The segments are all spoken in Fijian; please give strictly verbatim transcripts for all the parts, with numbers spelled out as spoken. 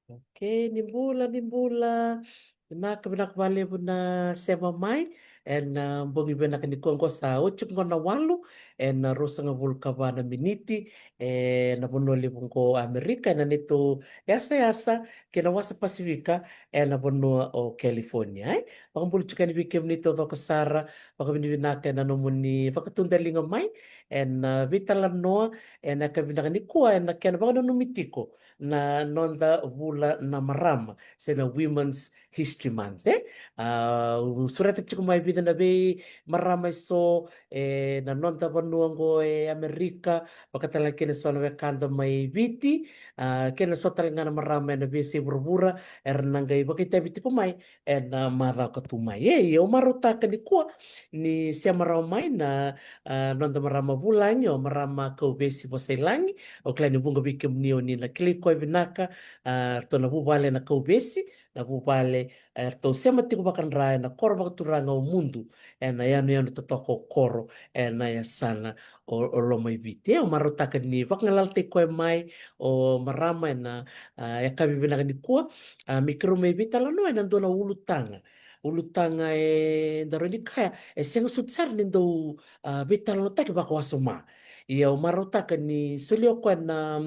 Okay, ni bula, ni bula. Vinaka, vinaka vakalevu na sema mai. Ena, ah, bogi vinaka nikua, qo sa oti qo na walu ena ruasagavulu ka va na miniti ena vanua levu qo Amerika, ena neitou yasayasa kei na wasa Pasifika ena vanua o California, e. Vakabula tiko yani vei kemuni taucoko sara, vakavinavinaka ena nomuni vakatudaliga mai ena, ah, veitalanoa ena yakavi vinaka nikua ena kena vakananumi tiko na noda vula na marama, se na Women's History Month, e. Ah, au sureta tiko mai vica na veimarama eso ena noda vanua qo e Amerika, vaka tale ga kina eso na wekada mai Viti, ah, kei na so tale ga na marama ena veiyasai vuravura era na qai vakaitavi tiko mai ena, ah, macawa ka tu mai. E, au marautaka nikua ni sema rawa mai na, ah, noda marama vulagi, o marama Kauvesi Vosailagi. Au kila ni vuqa vei kemuni o ni na kilai koya vinaka, ah, eratou na vuvale na Kauvesi, na vuvale, eh, eratou sema tiko vakadra ena koro vakaturaga o Mudu, ena yanuyanu totoka o Koro, ena yasana o, o Lomaiviti. E, au marautaka ni vakagalalataki koya mai o marama ena, ah, yakavi vinaka nikua, ah, me keirau mai veitalanoa ena dua na ulutaga. Ulutaga e, daru ni kaya, e sega soti sara ni dau, ah, veitalanoataki vakawasoma. Ia au marautaka ni solia o koya na,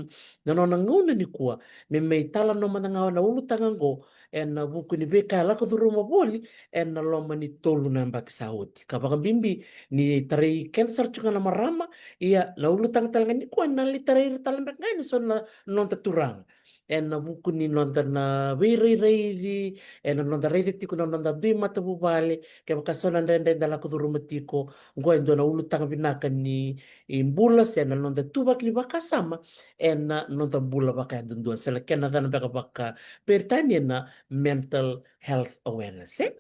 na nona gauna nikua me mai talanoa mada ga na ulutaga qo ena vuku ni veika e lako curuma voli ena loma ni tolu na yabaki sa oti. Ka vakabibi ni tarai keda sara tiko ga na marama, ia na ulutaga tale ga nikua ena lai tarai ira tale beka ga ena so na noda turaga ena vuku ni noda na veirairaici, ena noda raica tiko na noda dui matavuvale, kevaka so na dredre eda lako curuma tiko. Qo e dua na ulutaga vinaka ni, i bula se na noda ituvaki ni vakasama ena noda bula vakayadudua, se na kena yacana beka vakaperitania na mental health awareness, e.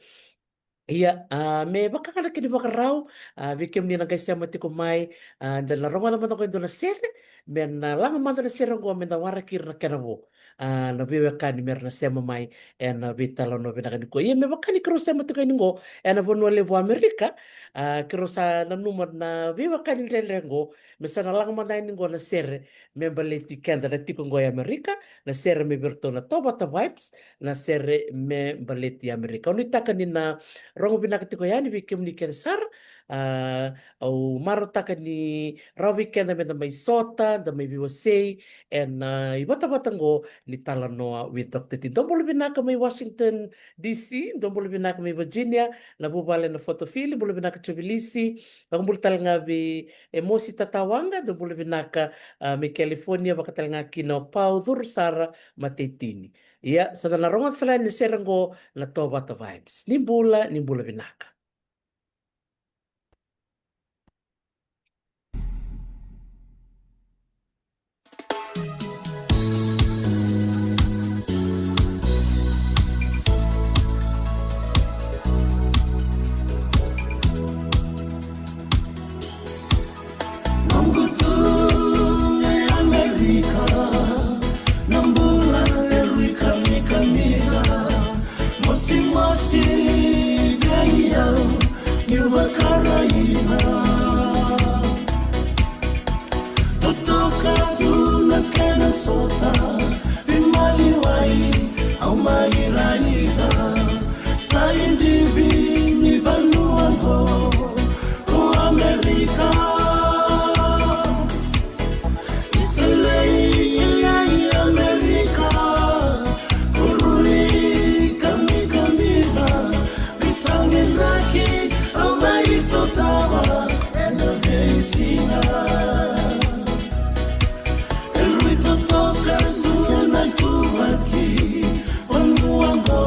Ia, ah, me vaka ga na kena ivakarau, ah, vei kemuni na qai sema tiko mai, ah, da na rogoca mada qo e dua na sere, me na laga mada na sere qo me da waraki ira na kena vo, ah, na veiwekani me ra na sema mai ena veitalanoa vinaka nikua. Ia me vaka ni keirau sema tiko yani qo ena vanua levu Amerika, ah, keirau sa nanuma na veiwekani dredre qo me sa na laga mada yani qo na sere me baleti keda na tiko qo e Amerika, na sere mai vei iratou na Tauvata Vibes, na sere me baleti Amerika. Au nuitaka ni na rogo vinaka tiko yani vei kemuni kece sara. Ah, au marautaka ni rawa vei keda me da mai sota, da mai veiwasei ena, ah, ivatavata qo ni Talanoa with Doctor T. Dou bula vinaka mai Washington D C, dou bula vinaka mai Virginia, na vuvale na Fotofili, bula vinaka Jovilisi, vakabula tale ga vei e Mosi Tatawaqa, dou bula vinaka, ah, mai California, vaka tale ga kina o Pau Curusara Mateitini. Ia, sa da na rogoca sara yani na sere qo na Tauvata Vibes. Ni bula, ni bula vinaka. Noqu tu e Amerika, na bula e rui kamikamica, mosimosi vei au niu vakaraica. Totoka tu na kena sota, veimaliwai au mai raica. Sa idivi ni vanua qo ko Amerika. Iselei, iselei Amerika, ko rui kamikamica. Veisau ni draki au mai sotava ena veisiga. E rui totoka tu na ituvaki, vanua qo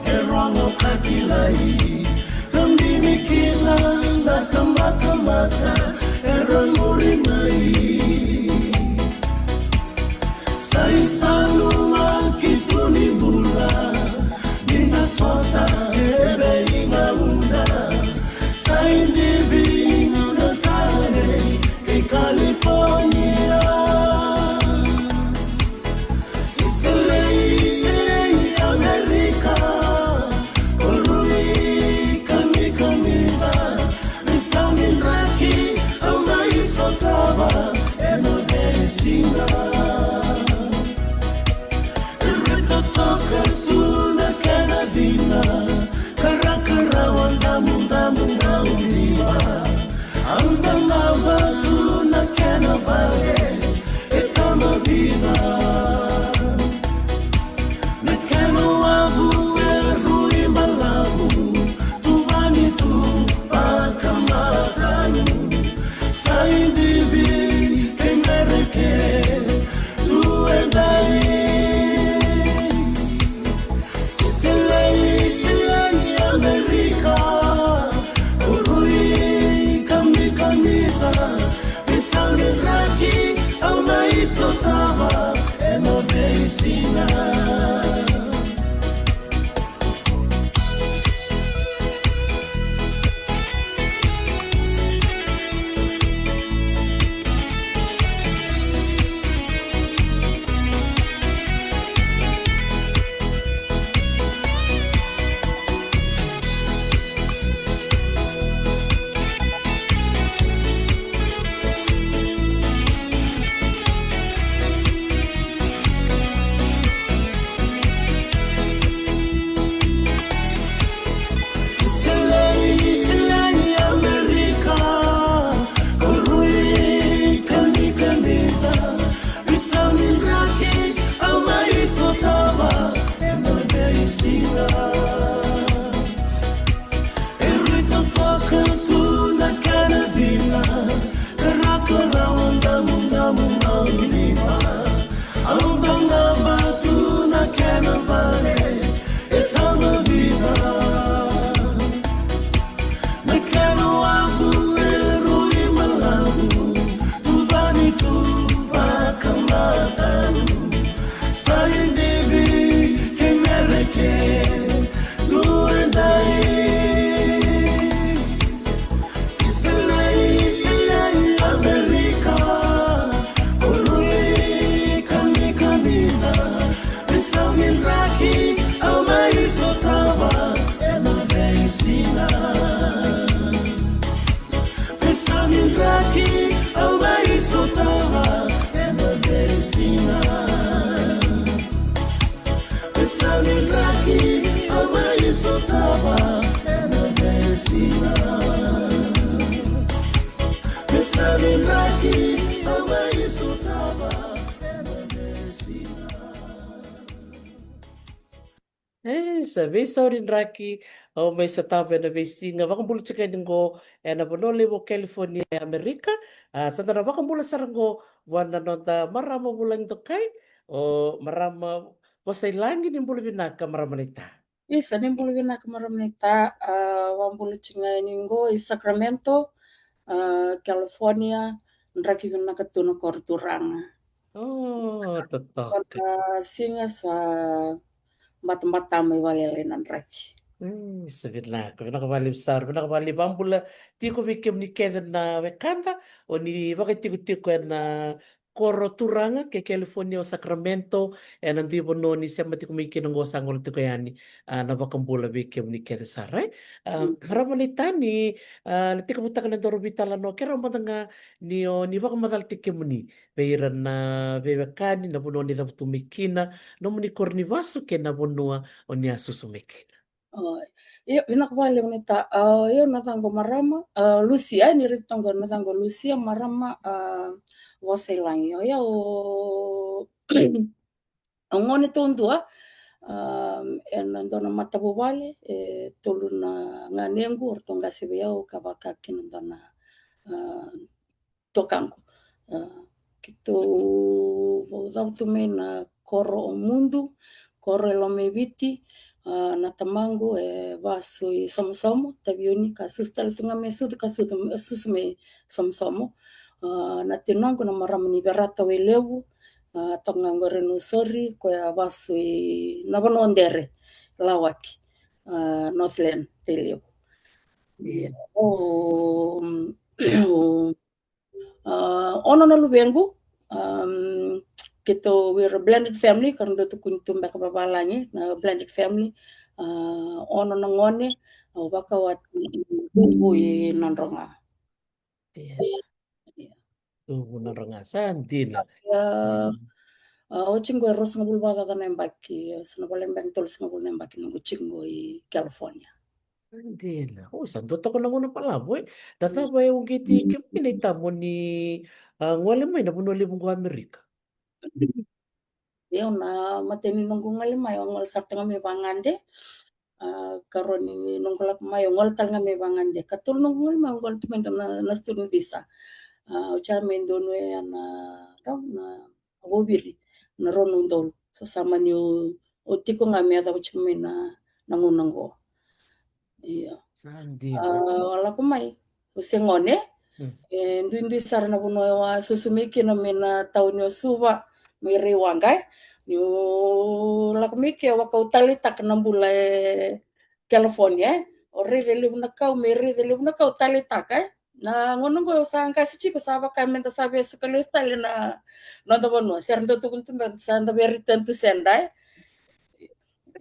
e rogo ka kilai. Ka dini kina na tamata mata era muri mai. Sa isau na kitu ni bula, ni na sota e veigauna. Sa idivi na tale kei California. Iselei, iselei Amerika, ko rui kamikamica. Veisau ni draki vale e tama vica. Na kena wavu e rui balavu, tuvani tu vakamatanu. Sa idivi kei Mereke tu edai. Isileli, Isileli, Amerika, Urui, Kamikamica, Visamiraki, au mai sotava ena veisiga. Isileli, Isileli, Amerika, Urui, Kamikamica, Visamiraki, au mai sotava ena veisiga. E rui totoka tu na kena vina, karakara o damudamu maulima. Au dagava tu na kena vale e tama vica. Na kena wavu e rui balavu, tuvani tu vakamatanu. Sa idivi kei Mereke tu edai. Isileli, Isileli, Amerika, Urui, Kamikamica, Visamiraki, au mai sotava ena veisiga. Visamiraki, au mai sotava ena veisiga. Visamiraki, au mai sotava ena veisiga. Visamiraki, au mai sotava ena veisiga. E, sa veisauri Draki, au mai sotava ena veisiga. Vakabula tiko yani qo ena vanua levu o California e Amerika. A, sa da na vakabula sara qo vua na noda marama vulagi dokai, o marama Vosailagi. Ni bula vinaka marama naita. Isa, ni bula vinaka marama naita. A, vakabula tiko ga yani qo i Sacramento, a, California. Draki vinaka tu na koro turaga. O, totoka. Qo na siga sa batabata mai vakalailai na draki. Mm, sa vinaka, vinaka vakalevu sara, vinaka vakalevu. Vakabula tiko vei kemuni kece na wekada o ni vakaitikotiko ena koro turaga kei California o Sacramento, ena dui vanua o ni sema tiko mai kina qo, sa gole tiko yani. A, na vakabula vei kemuni kece sara, e. A, marama naita, ni, a, na tekivutaka na nodaru veitalanoa, kerea mada ga ni o ni vakamacala tiko kemuni vei ira na veiwekani, na vanua o ni cavutu mai kina, nomuni koro ni vasu kei na vanua o ni a susu mai kina. O, io, vinaka vakalevu naita. A, io, na yacaqu marama, a, Lucia, e, ni raica toka qo, na yacaqu Lucia, marama, a, Vosailagi. O yau, au gone taudua, a, ena dua na matavuvale, e tolu na ganequ, o ratou qase vei au, ka vaka kina dua na, a, tuakaqu. A, keitou cavutu mai na koro o Mudu, koro e Lomaiviti. A, na tamaqu e vasu i Somosomo, Taveuni, ka susu tale tu ga mai Suva, ka susu, susu mai Somosomo. A, na tinaqu na marama ni Verata, Wailevu, a, toka ga qori e Nausori, koya vasu i Navanua Dere, Lawaki, a, Northland, Tailevu. Ia, o, o, a, ono na luvequ, am, keitou, we're a blended family, ka ra dau tukuni tu beka vavalagi, na blended family, a, ono na gone, au vakawati, tubu i Nadroga. Ia. Ia. Tubu Nadroga, sa dina. Ia, mm, a, oti qo e ruasagavulu vakacaca na yabaki, sa na voleka beka ni tolusagavulu na yabaki noqu tiko qo i California. Dina. O, sa dua toka na gauna balavu, e. Na cava e uqeti kemuni na itamu ni, a, gole mai na vanua levu qo Amerika? Io, na imatai ni noqu gole mai, au gole sara tu ga mai vagade. A, karua ni noqu lako mai, au gole tale ga mai vagade. Katolu noqu gole mai, au gole tu mai na, na student visa. A, au sa mai donu e na, na, na Voviri, na rua na udolu. Sa sa mani au, au tiko ga me yacova tiko mai na, na gauna qo. Io. Sa dina. A, au lako mai, au se gone. Mm. E duidui sara na vanua au a susu mai kina mai na tauni o Suva, mai Raiwaqa, e. Niu lako mai ke, au a kau taleitaka na bula e California, e. Au raica e levu na kau, me raica e levu na kau, taleitaka, e. Na gauna qo au sa qase tiko, sa vaka meda sa via suka lesu tale na noda vanua. Se ra dau tukuna tu meda sa da via return to sender, e.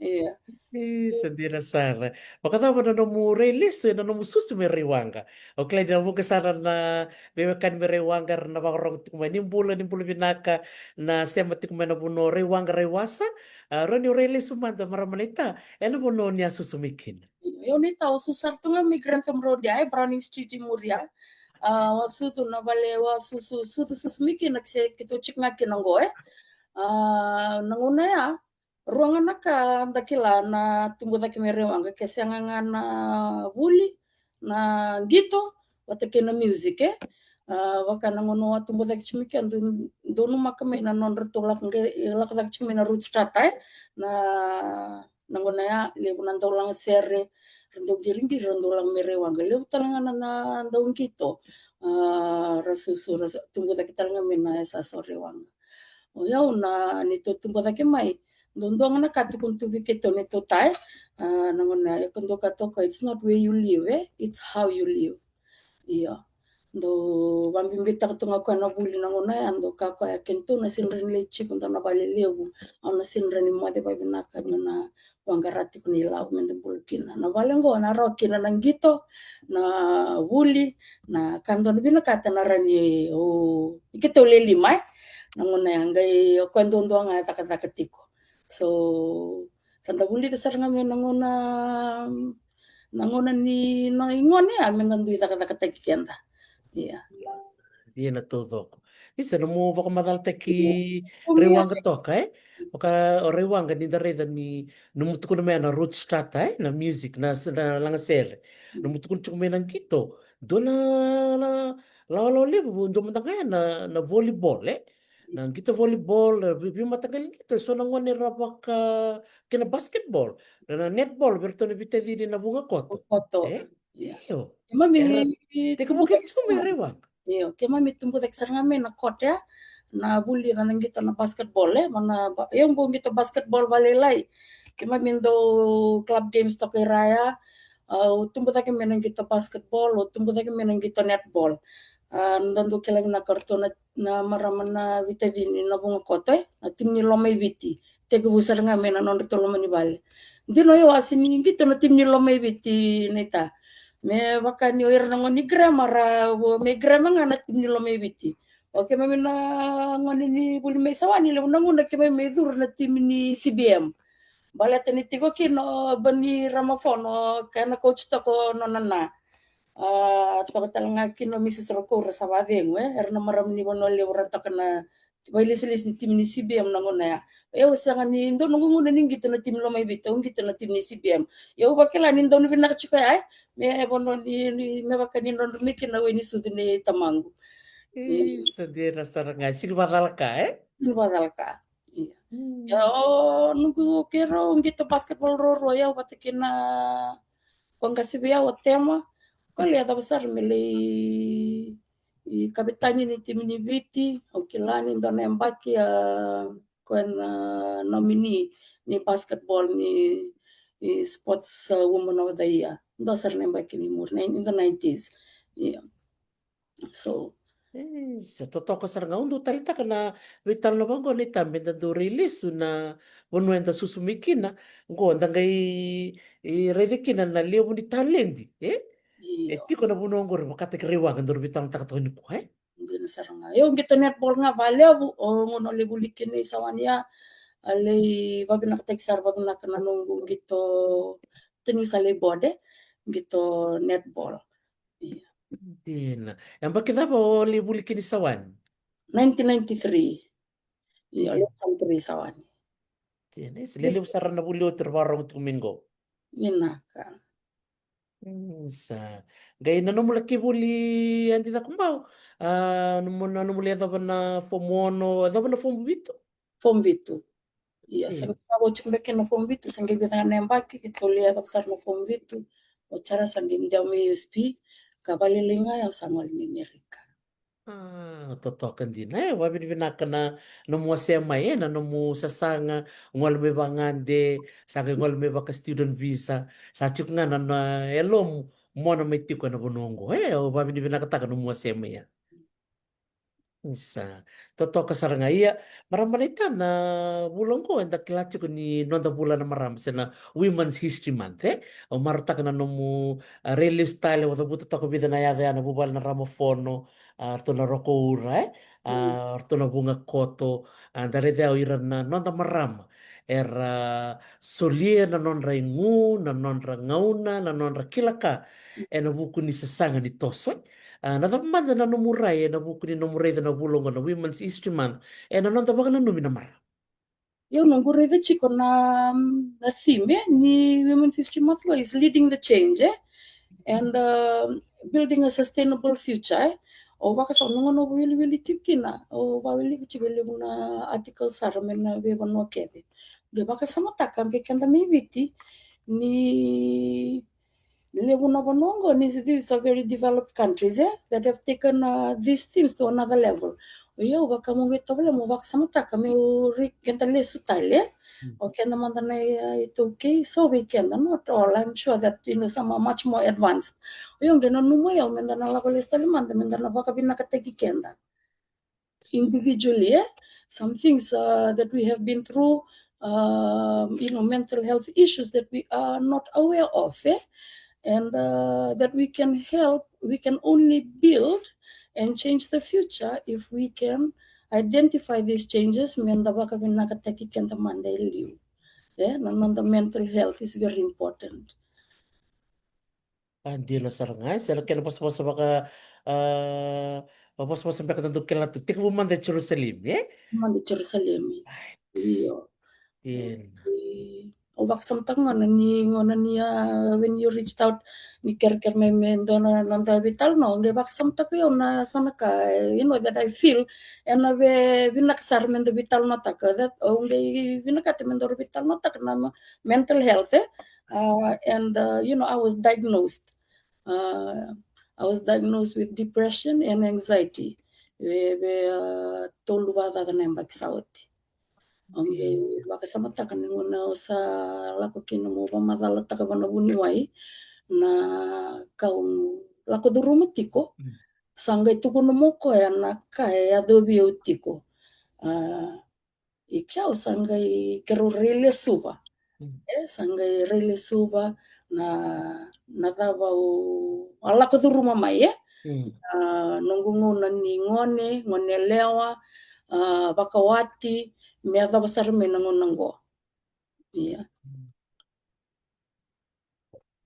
Io. E, sa dina sara. Vakacava na nomu rai lesu, na nomu susu mai Raiwaqa? Au kila ni na vuqa sara na veiwekani mai Raiwaqa era na vakarogo tiko mai ni bula, ni bula vinaka, na sema tiko mai na vanua o Raiwaqa, Raiwasa. A, rawa ni o rai lesu mada, marama naita, ena vanua o ni a susu mai kina? Io, naita, au susu sara tu ga mai Grantham Road ya, e Browning Street i muri ya. A, au a sucu na vale, au a susu, sucu, susu mai kina, ke se keitou tiko ga kina qo, e. A, na gauna ya, rua ga na ka da kila na tubu cake mai Raiwaqa, ke sega ga na vuli, na qito, vata kei na music, e. A, vaka na gauna au a tubu cake tiko mai ke, dau, dau numaka mai na nodratou lako qai, lako cake tiko mai na Roots Strata, e. Na, na gauna ya, levu na dau lagasere, ra dau qiriqiri, ra dau lako mai Raiwaqa. Levu tale ga na, na dau qito, a, ra susu, ra su-, tubu cake tale ga mai na yasayasa o Raiwaqa. O yau na, neitou tubu cake mai, duadua ga na ka tukuna tu vei keitou neitou ta, e. A, na gauna ya, e, ka dua ka toka, it's not where you live, e, it's how you live. Io. Dau vabibitaka tu ga koya na vuli na gauna ya, dau kaya koya, keitou na sega ni lai tiko dua na vale levu, au na sega ni moce vakavinaka niu na vaqara tiko na ilavo meda bula kina. Na vale qo na rawa kina na qito, na vuli, na ka dau na vinakata na rawa ni, o, ni keitou le lima, e. Na gauna ya qai o koya duadua ga e cakacaka tiko. So, sa da vulica sara ga mai na gauna, na gauna ni, na gone ya meda dui cakacakataki keda. Ia. Ia na taucoko. Isa, nomu vakamacalataki Raiwaqa toka, e? Vaka o Raiwaqa ni da raica ni, nomu tukuna mai na Roots Strata, e? Na music, na, na lagasere. Nomu tukuna tiko mai na qito. Dua na, na lawalawa levu, dua mada ga ya na, na volleyball, e? Na qito volleyball, na vei, veimataqali qito, e so na gone ra vaka kei na basketball, na, na netball, vei iratou na veitacini na Vuqa Koto. Koto. E? Ia. Io. Keimami era ni tekivu tubu cake tiko mai sara. Raiwaqa. Io, keimami tubu cake sara ga mai na kote ya, na vuli, na qito na basketball, e, ma na ba-, io, bau qito basketball vakalailai. Keimami dau club games toka i ra ya, a, au tubu cake mai na qito basketball, au tubu cake mai na qito netball. A, da dau kila vinaka o ratou na, na marama na veitacini na Vuqa Koto, e, na timi ni Lomaiviti. Tekivu sara ga mai na nodratou loma ni vale. Dina, o yau a sega ni qito na timi ni Lomaiviti, naita. Me vaka ni o ira na gone ni Grama ra, o, me Grama ga na timi ni Lomaiviti. O keimami na gone ni vuli mai Sawani, levu na gauna keimami mai curu na timi ni C B M. Baleta ni tiko kina o Bani Ramafono, kena coach toka o nona na. A, toka tale ga kina o Misis Rokoura sa vakacegu, e, era na marama ni Vanua Levu ra toka na vakailesilesi ni timi ni C B M na gauna ya. Au sega ni dua noqu gauna ni qito na timi Lomaiviti, au qito na timi ni C B M. Au vakila ni dau na vinaka tiko ya, e, me vanua ni, ni, me vaka ni nodra mai kina wai ni sucu ni tamaqu. E, sa dina sara ga, sega ni vakacalaka, e? Sega ni vakacalaka. Ia. Mm. Ia, o noqu keirau qito basketball ruarua, au vata kei na, ko qase vei au o Tema. Ko lai yacova sara me lai, i, kapiteni ni timi ni Viti. Au kila ni dua na yabaki, a, ko na nominee ni basketball ni, i, sports, a, woman of the year. Dua sara na yabaki ni muri, na, in the nineties. Ia. So. E, sa totoka sara ga, au dau taleitaka na veitalanoa vaqo, naita, meda dau rai lesu na vanua eda susu mai kina, qo da qai, e, raica kina na levu ni taledi, e? Io. E tiko na vanua qori vakataki Raiwaqa, daru veitalanoataka toka nikua, e? Dina sara ga. Au qito netball ga vakalevu, o gauna au lai vuli kina i Sawani ya, a lai vavinakataki sara vavinaka na noqu qito, taniu sa lai bode. qito netball. Ia. Dina. Yabaki cava o lai vuli kina i Sawani? Nineteen ninety-three. Io, lai country i Sawani. Dina. Isi lelevu sara na vuli oti ra vakarorogo tiko mai qo. Vinaka. Mm, sa. Qai na nomu laki vuli Adi Cakobau. A, nomu, na nomu lai yacova na form ono, yacova na form vitu? Form vitu. Ia, sa qai vau tiko beka na form vitu, sa qai vica ga na yabaki, keitou lai yacova sara na form vitu. Oti sara sa qai dewa mai U S P, ka valelai ga au sa gole mai Merika. A, totoka dina. E, vavinavinaka na nomu wasea mai, e, na nomu sasaga, gole mai vagade, sa qai gole mai vaka student visa, sa tiko ga na, na yalomu, mona mai tiko ena vanua oqo. E, au vavinavinakataka nomu wasea mai ya. Isa, totoka sara ga ia. Marama naita, na vula oqo eda kila tiko ni noda vula na marama, se na Women's History Month, e? Au marautaka na nomu, a, rai lesu tale, o cavuta toka vica na yaca ya, na vuvale na Ramafono, a, ratou na Rokoura, e? A, ratou na Vugakoto, a, da raica o ira na noda marama era solia na nodra igu, na nodra gauna, na nodra kila ka ena vuku ni sasaga ni toso, e? A, na cava mada na nomu rai ena vuku ni nomu raica na vula oqo na Women's History Month ena noda vakananumi na marama? Io, noqu raica tiko na, na theme, e, ni Women's History Month qo is leading the change, e? And, uh, building a sustainable future, e? Au vakasama na gauna au wiliwili tiko kina, au vawilika tiko e levu na article sara mai na veivanua kece. Qai vakasamataka, qai keda mai Viti, ni levu na vanua oqo ni, these are very developed countries, e, that have taken, uh, these themes to another level. O yau, vaka meu qai tovolea meu vakasamataka meu rai, keda lesu tale, e? O keda mada na, e, iTaukei, so vei keda, not all. I'm sure that, you know, some are much more advanced. O yau qai nanuma yau meda na lako lesu tale mada, meda na vakavinakataki keda individually, e? Some things, uh, that we have been through, um, you know, mental health issues that we are not aware of, e? And, uh, that we can help, we can only build and change the future if we can identify these changes, meda vakavinakataki keda mada e liu. E, na noda mental health is very important. A, dina sara ga, e, se na kena vosavosa vaka, a, vosavosa beka da dau kila tu, tekivu mada e Jerusalemi, e? Mada e Jerusalemi. Right. Io. Dina. E, au vakasamataka gona ni, gona ni, a, when you reached out, ni kerekere mai me dua na noda veitalanoa, qai vakasamataka au na so na ka, e, you know, that I feel ena via vinaka sara meda veitalanoataka, that au qai vinakata meda veitalanoataka na mental health, e? Uh, and, uh, you know, I was diagnosed. Uh, I was diagnosed with depression and anxiety. Vei, vei, uh, tolu vakacaca na yabaki sa oti. Au qai vakasamataka ni gauna au sa lako kina meu vakamacalataka vua na vuniwai na ka au lako curuma tiko. Sa qai tukuna mai o koya na ka e yacovi au tiko. Uh, I kea au sa qai keirau rai lesuva. E, sa qai rai lesuva na, na cava au a lako curuma mai, e? A, noqu gauna ni gone, gone yalewa, a, vakawati, me yacova sara mai na gauna oqo. Ia.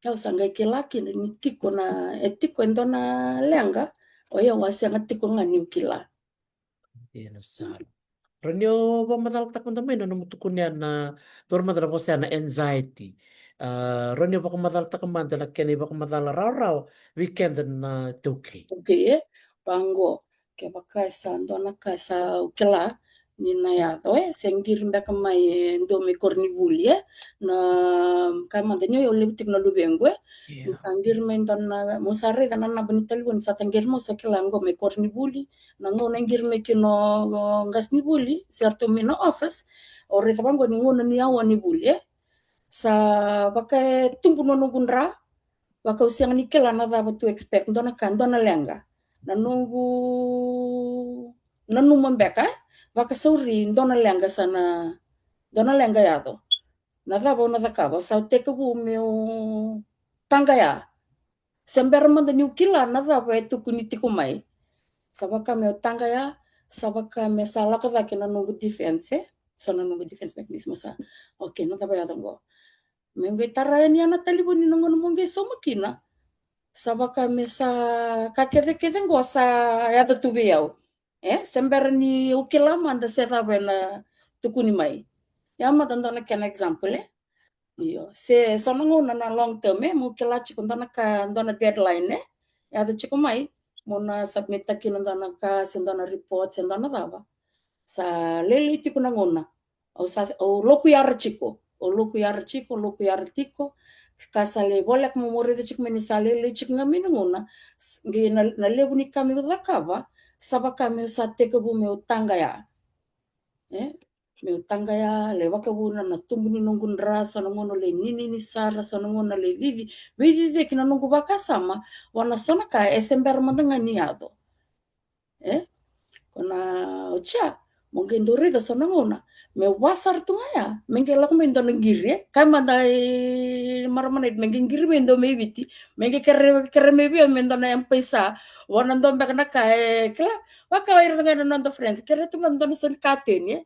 Au sa qai kila kina ni tiko na, e tiko e dua na leqa, o yau a sega tiko ga niu kila. Ia na sara. Rawa ni o vakamacalataka mada mai na nomu tukuna ya na, taura mada na vosa ya na anxiety. A, rawa ni o vakamacalataka mada na kena ivakamacala rawarawa vei keda na iTaukei. Okay, e? Vaqo. Kevaka e sa dua na ka e sa au kila ni na yaco, e, se qiri beka mai e dua mai koronivuli, e, na ka mada ni o yau levu tiko na luvequ, e. Ni sa qiri mai dua na, mo sa raica na naba ni talevoni sa taqiri mai, au sa kila qo mai koronivuli, na gauna e qiri mai kina o qasenivuli se ratou mai na office, au raica vaqo ni gauna ni aua ni vuli, e. Sa vaka e tubu na noqu dra, vaka au sega ni kila na cava to expect, dua na ka, dua na leqa. Na noqu nanuma beka, e? Vakasauri dua na leqa sa na, dua na leqa yaco. Na cava au na cakava, sa tekivu meu taqaya. Se bera mada niu kila na cava e tukuni tiko mai. Sa vaka meu taqaya, sa vaka me sa lako cake na noqu defense, e? So na noqu defense mechanism sa, okay, na cava yaco qo. Meu qai tara yani ya na talevoni na gauna meu qai sauma kina. Sa vaka me sa ka kecekece qo sa yaco tu vei au. E, se bera ni au kila mada se cava ena tukuni mai. Ya mada dua na kena example, e. Io, se so na gauna na long term, e, meu kila tiko dua na ka, dua na deadline, e. Yaco tiko mai, meu na submit-taka kina dua na ka, se dua na report, se dua na cava. Sa lailai tiko na gauna. Au sa, au loku yara tiko. Au loku yara tiko, loku yara tiko. Ka sa lai voleka meu, meu raica tiko mai ni sa lailai tiko ga mai na gauna. S-, qai na, na levu ni ka meu cakava, sa vaka meu sa tekivu meu taqaya. E? Meu taqaya, lai vakavuna na tubu ni noqu dra, so na gauna lai ninini sara, so na gauna lai cici, veiciciyaki na noqu vakasama, vua na so na ka e se bera mada ga ni yaco. E? Ko na, oti ya, mo qai dau raica so na gauna. Me vua sara tu ga ya, me qai lako mai dua na qiri, e? Ka mada i marama na, me qai qiri mai dua mai Viti, me qai kere, kere mai vei au me dua na M-PAiSA, vua na dua beka na ka, e, kila, vaka o ira ga na noda friends, kere tu mai dua na so ni kateni, e?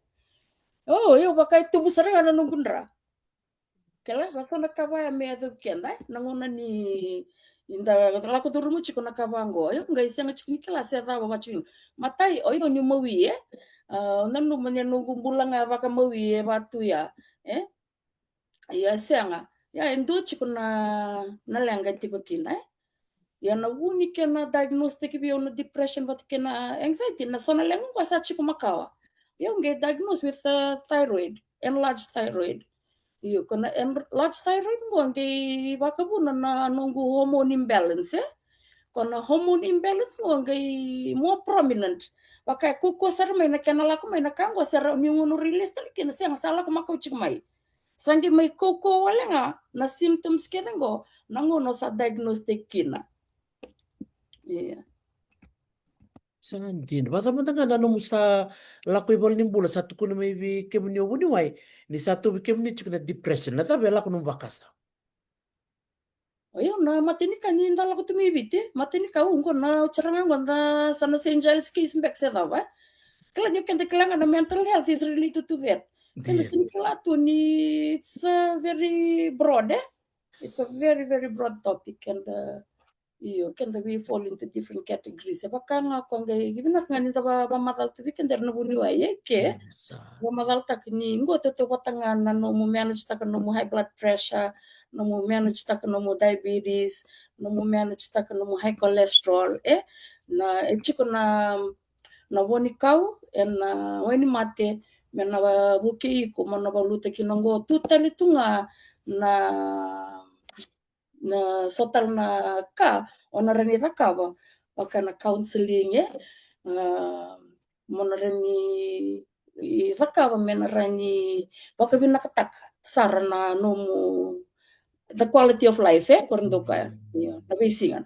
O, io, vaka e tubu sara ga na noqu dra. Kila, va so na ka vaya me yacovi keda, e? Na gauna ni, ni da lako curuma tiko na ka vaqo, io, qai sega tiko ni kila se cava va tiko. Matai, o io ni mawi, e? A, nanuma ni noqu bula ga vakamawi e va tu ya, e? Io, e sega. Ia, e dua tiko na, na leqa e tiko kina, e? Ia na vu ni kena diagnose-taki vei au na depression vata kei na anxiety, na so na leqa qo sa tiko makawa. Ia, au qai diagnose with, uh, thyroid, enlarged thyroid. Io, ko na enlarged thyroid qo qai vakavuna na noqu hormone imbalance, e? Ko na hormone imbalance qo qai more prominent. Vaka e kaukauwa sara mai na kena lako mai na ka qo, se rawa ni gauna release tale kina, sega, sa lako makawa tiko mai. Sa qai mai kaukauwa wale ga na symptoms kece qo na gauna au sa diagnose-taki kina. Ia. Sa dina. Vacava mada ga na nomu sa lako i valenibula, sa tukuna mai vei kemuni o vuniwai ni sa tauvi kemuni tiko na depression. Na cava e lako nomu vakasama? O io, na mata ni ka ni da lako tu mai Viti, mata ni ka, u, qo na, o tara ga qo da sa na Saint Giles case beka se cava, e? Kila ni keda kila ga na mental health is related to that. Keda sega ni kila tu ni it's a very broad, e? It's a very, very broad topic, and, uh, io, keda we fall into different categories. E vaka ga ko qai, vinaka ga ni da va, vamacala tu vei keda era na vuniwai, e ke. Vamacalataka ni qo tautauvata ga na nomu manage-taka nomu high blood pressure, nomu manage-taka nomu diabetes, nomu manage-taka nomu high cholesterol, e? Na, e tiko na, na vo ni kau, e, na wainimate, me na vukei iko mo na valuta kina qo, tu tale tu ga na, na so tale na ka o na rawa ni cakava, vaka na counseling, e? A, mo na rawa ni cakava me na rawa ni vakavinakataka sara na nomu, the quality of life, e? Ko ra dau kaya, io, na veisiga.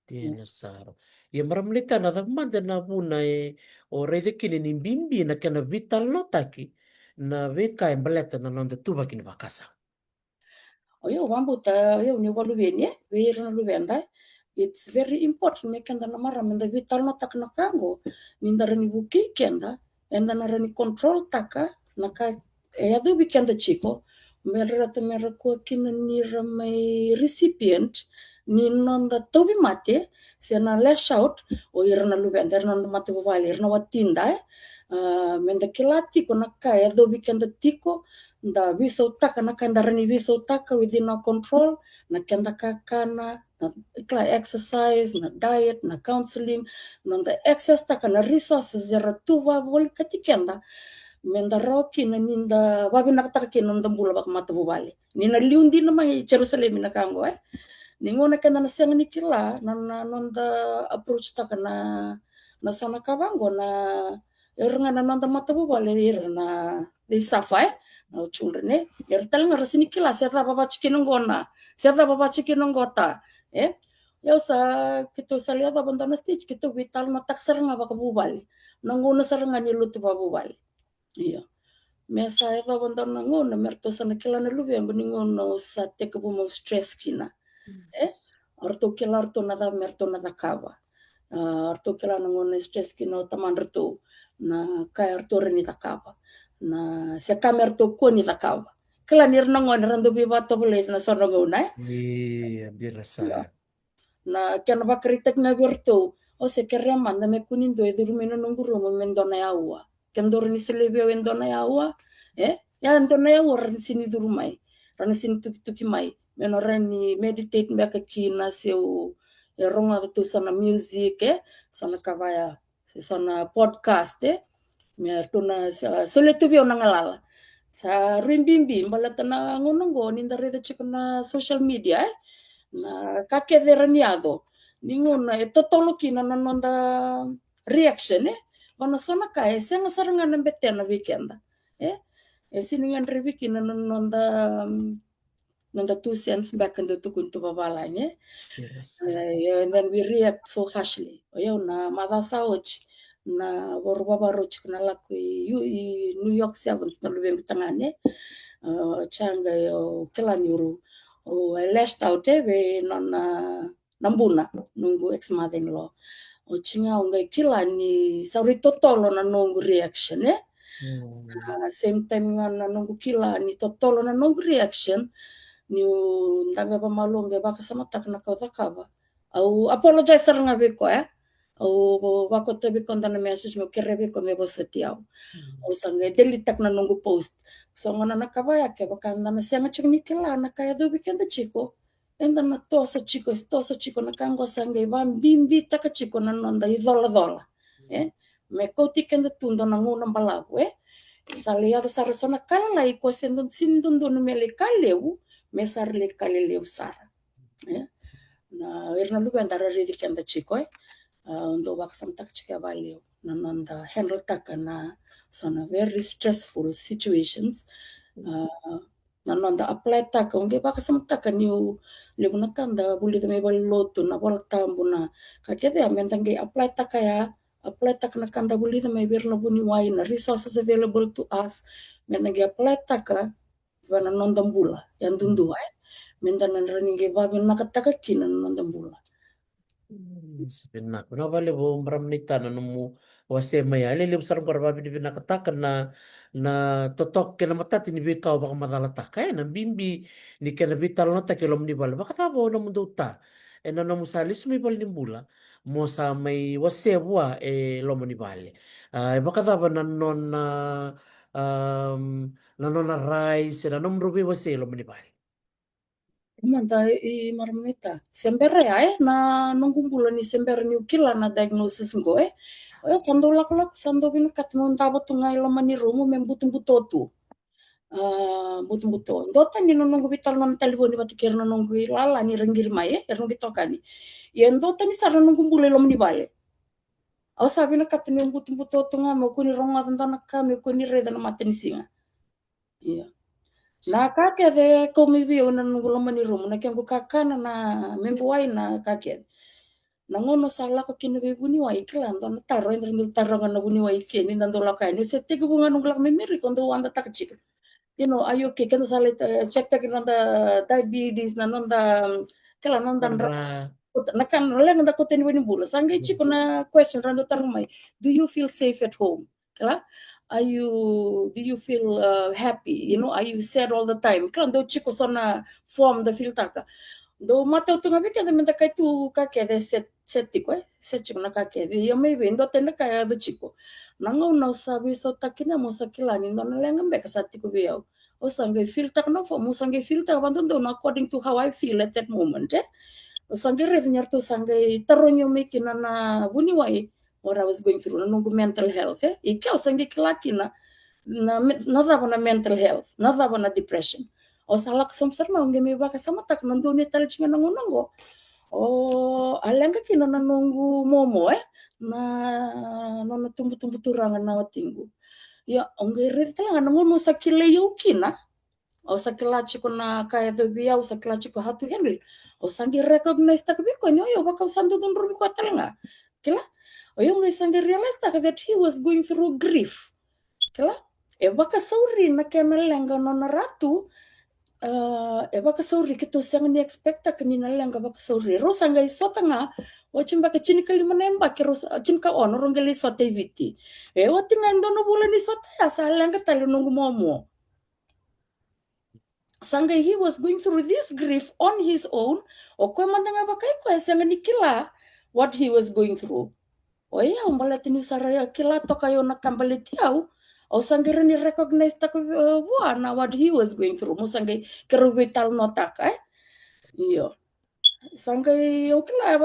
Dina sara. Ia, marama naita, na cava mada na vuna e o raica kina ni bibi na kena veitalanoataki na veika e baleta na noda tuvaki ni vakasama? O io, vabauta, o io, ni valuveni, e, vei ira na luveda, e? It's very important me keda na marama me da veitalanoataka na ka qo, ni da rawa ni vukei keda, eda na rawa ni control-taka na ka e yacovi keda tiko, me ra rata me ra kua kina ni ra mai recipient ni noda tauvimate, se na lash out, o ira na luveda, ira na noda matavuvale, ira na watida, e? A, me da kila tiko na ka e yacovi keda tiko, da veisautaka na ka eda rawa ni veisautaka within our control, na keda kakana, na, kila, exercise, na diet, na counseling, noda access-taka na resources era tu vakavolekati keda, me da rawa kina ni da vavinakataka kina noda bula vakamatavuvale. Ni na liu dina mai Jerusalemi na ka qo, e? Ni gauna keda na sega ni kila na, na noda approach-taka na, na so na ka vaqo, na ira ga na noda matavuvale, ira na, they suffer, e? Na children, e? Ira tale ga ra sega ni kila se cava vata kina qo na, se cava vata kina qo ta, e? Ia sa, keitou sa lai yacova dua na stage keitou veitalanoataka sara ga vakavuvale. Na gauna sara ga ni lotu vakavuvale. Io. Me sa yacova dua na gauna me ratou sa na kila na luvequ ni gauna au sa tekivu meu stress kina. E? O ratou kila o ratou na cava me ratou na cakava. A, o ratou kila na gauna e stress kina o tamadratou, na ka e ratou rawa ni cakava, na se ka me ratou kua ni cakava. Kila ni ra na gone ra dau veivakatovolei ena so na gauna, e? Ia, dina sara. Na kena vakaraitaki ga vei iratou, au se kerea mada me kua ni dua e curu mai na noqu rumu me dua na aua. Ke dua rawa ni solia vei au e dua na aua, e? Ia, e dua na aua ra na sega ni curu mai. Ra na sega ni tukituki mai. Me na rawa ni meditate beka kina se au, e, rogoca tu so na music, e? So na ka vaya, se so na podcast, e? Me ratou na, sa, solia tu vei au na galala. Sa rui bibi baleta na gauna oqo ni da raica tiko na social media, e? Na ka kece e rawa ni yaco. Ni gauna e totolo kina na noda reaction, e? Va na so na ka e sega sara ga na betena vei keda, e? E sega ni gadrevi kina na noda, mm, noda two cents beka dau tukuni tu vavalagi, e? Yes. E, and then we react so harshly. O yau na macawa sa oti, na vakarau tiko na lako i, i New York Sevens na luvequ tagane. A, oti ga au kila ni au, au, I lashed out, e, vei nona, na buna, noqu ex-mother-in-law. Oti ga au qai kila ni sa rui totolo na noqu reaction, e? Mm. A, same time ga na noqu kila ni totolo na noqu reaction, niu dabe vakamalua qai vakasamataka na ka au cakava. Au apologize sara ga vei koya, e? Au vakauta vei koya dua na message meu kerea vei koya me vosoti au. Mm. Au sa qai delete-taka na noqu post. So gauna na ka vaya, kevaka eda na sega tiko ni kila na ka e yacovi keda tiko, eda na toso tiko, toso tiko na ka oqo, sa qai vakabibitaka tiko na noda icolacola, e? Me kauti keda tu dua na gauna balavu, e? Sa lai yaco sara so na ka lalai, ko se dua, sega ni dodonu me lai ka levu, me sa ra lai ka lelevu sara, e? Na, ira na luveda ra raici keda tiko, e? A, au dau vakasamataka tiko vakalevu na noda handle-taka na so na very stressful situations. A, na noda apply-taka, au qai vakasamataka niu, levu na ka da vulica mai valenilotu, na iVolatabu, na ka kece ya, meda qai apply-taka ya, apply-taka na ka da vulica mai vei ira na vuniwai, na resources available to us, meda qai apply-taka vei na noda bula yadudua, e? Meda na rawa ni qai vakavinakataka kina na noda bula. Mm, sa vinaka. Vinaka vakalevu, marama naita, na nomu wasea mai ya. E lelevu sara qo ra vakavinavinakataka na, na totoka kei na matata ni veika o vakamacalataka, e? Na bibi ni kena veitalanoataki e loma ni vale. Vakacava o nomudou ta ena nomu sa lesu mai valenibula mo sa mai wasea vua e loma ni vale? A, e vakacava na nona, am, na nona rai se na nomudrau veiwasei e loma ni vale? Mada, i marama naita, se bera ya, e, na noqu bula ni se bera niu kila na diagnosis qo, e. O yau sa dau lakolako, sa dau vinakata meu davo tu ga i loma ni rumu me butobuto tu. A, butobuto. Duatani na noqu veitalanoa na talevoni vata kei ira na noqu ilala ni ra qiri mai, e, ira noqu itokani. Ia duatani sara na noqu bula i loma ni vale. Au sa vinakata meu butobuto tu ga, meu kua ni rogoca dua na ka, meu kua ni raica na matanisiga. Ia. Na ka kece e kau mai vei au na noqu loma ni rumu, na kequ kakana, na mequ wai, na ka kece. Na gauna au sa lako kina vei vuniwai, kila, dua na taro eda dau taroga na vuniwai ke ni da dau lako yani. Au se tekivu ga noqu lako mai Merika, au dau wadataka tiko. You know, are you okay? Keda sa lai, e, check-taki na noda diabetes, na noda, mm, kila, na noda dra-, na ka, na leqa da kauta yani valenibula. Sa qai tiko na question ra dau taroga mai. Do you feel safe at home? Kila, are you, do you feel, uh, happy? You know, are you sad all the time? Kila, dau tiko so na form da fill-taka. Dau matau tu ga vei keda meda qai tu ka kece set, set tiko, e? Set tiko na ka kece. Ia mai vei, duatani na ka e yaco tiko. Na gauna au sa veisautaka kina, meu sa kila ni dua na leqa beka sa tiko vei au. Au sa qai fill-taka na form, au sa qai fill-taka vakadodonu according to how I feel at that moment, e? Au sa qai raica ni ratou sa qai tarogi au mai kina na vuniwai what I was going through, na noqu mental health, e? I kea au sa qai kila kina na me-, na cava na mental health, na cava na depression. Au sa lako sobu sara mai, au qai mai vakasamataka na donu tale tiko ga na gauna oqo. O, a leqa kina na noqu momo, e? Na, na nona tubutubu turaga na watiqu. Ia, au qai raica tale ga na gauna au sa kilai au kina. Au sa kila tiko na ka e yacovi au, au sa kila tiko how to handle. Au sa qai recognize-taka vei koya ni o yau vaka au sa dau cudruvi koya tale ga. Kila? O yau qai sa qai realize-taka that he was going through grief. Kila? E vakasauri na kena leqa nona ratu. A, e vakasauri, keitou sega ni expect-taka ni na leqa vakasauri. Rau sa qai sota ga, oti beka tinikalima na yabaki, rau sa, tinikaono, rau qai lai sota i Viti. E oti ga e dua na vula ni sota ya, sa leqa tale noqu momo. Sa qai he was going through this grief on his own. O koya mada ga vakai koya e sega ni kila what he was going through. O yau baleta niu sa ra kila toka o yau na ka baleti au, au sa qai rawa ni recognize taka vua na what he was going through. Mo sa qai keirau veitalanoataka e. Io. Sa qai au kila e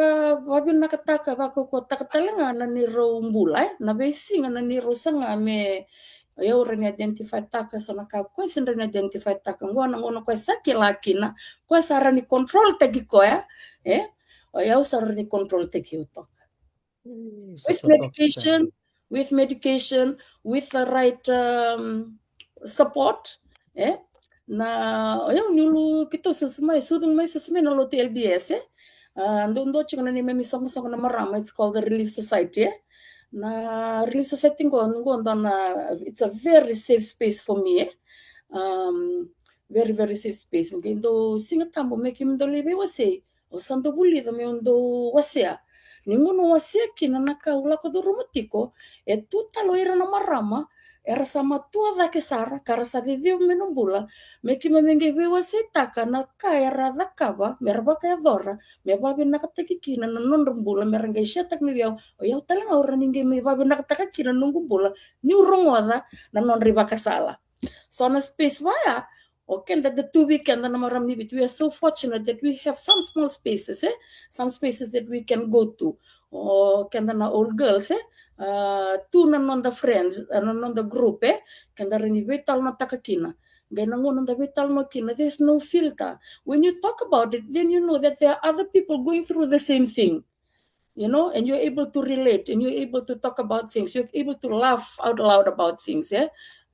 vavinakataka, vakaukauataka tale ga na neirau bula e, na veisiga na neirau saga me, o yau rawa ni identify taka so na ka o koya se rawa ni identify taka. Qo na gauna o koya sa kila kina, o koya sa rawa ni control taki koya e. O yau sa rawa ni control taki au toka. With medication, with medication, with the right um, support e. Na o yau niu lu kitou susu mai, sucu mai, susu mai na lotu L D S e. A, dou dou tiko na neimami soqosoqo na marama, it's called the Relief Society e. Na Relief Society qo, qo dua na, it's a very safe space for me e. Um, very, very safe space. Qai dou Siga Tabu me keimami dou lai veiwasei, au sa dau vulica meu dau wasea. Ni gauna au wasea kina na ka au lako curuma tiko, e tu tale o ira na marama era sa matua cake sara ka ra sa ciciva mai na bula, me keimami qai veiwaseitaka na ka era cakava me ra vakayacora me vavinakataki kina na nodra bula, me ra qai share taka mai vei au, o yau tale ga au rawa ni qai mai vavinakataka kina na noqu bula niu rogoca na nodra ivakasala. So na space vaya, o keda, the two vei keda na marama ni Viti, we are so fortunate that we have some small spaces e, some spaces that we can go to. O keda na old girls e, a, tu na noda friends, a, na noda group e, keda rawa ni veitalanoataka kina. Qai na gauna da veitalanoa kina, there's no filter. When you talk about it, then you know that there are other people going through the same thing. You know, and you're able to relate, and you're able to talk about things, you're able to laugh out loud about things, yeah?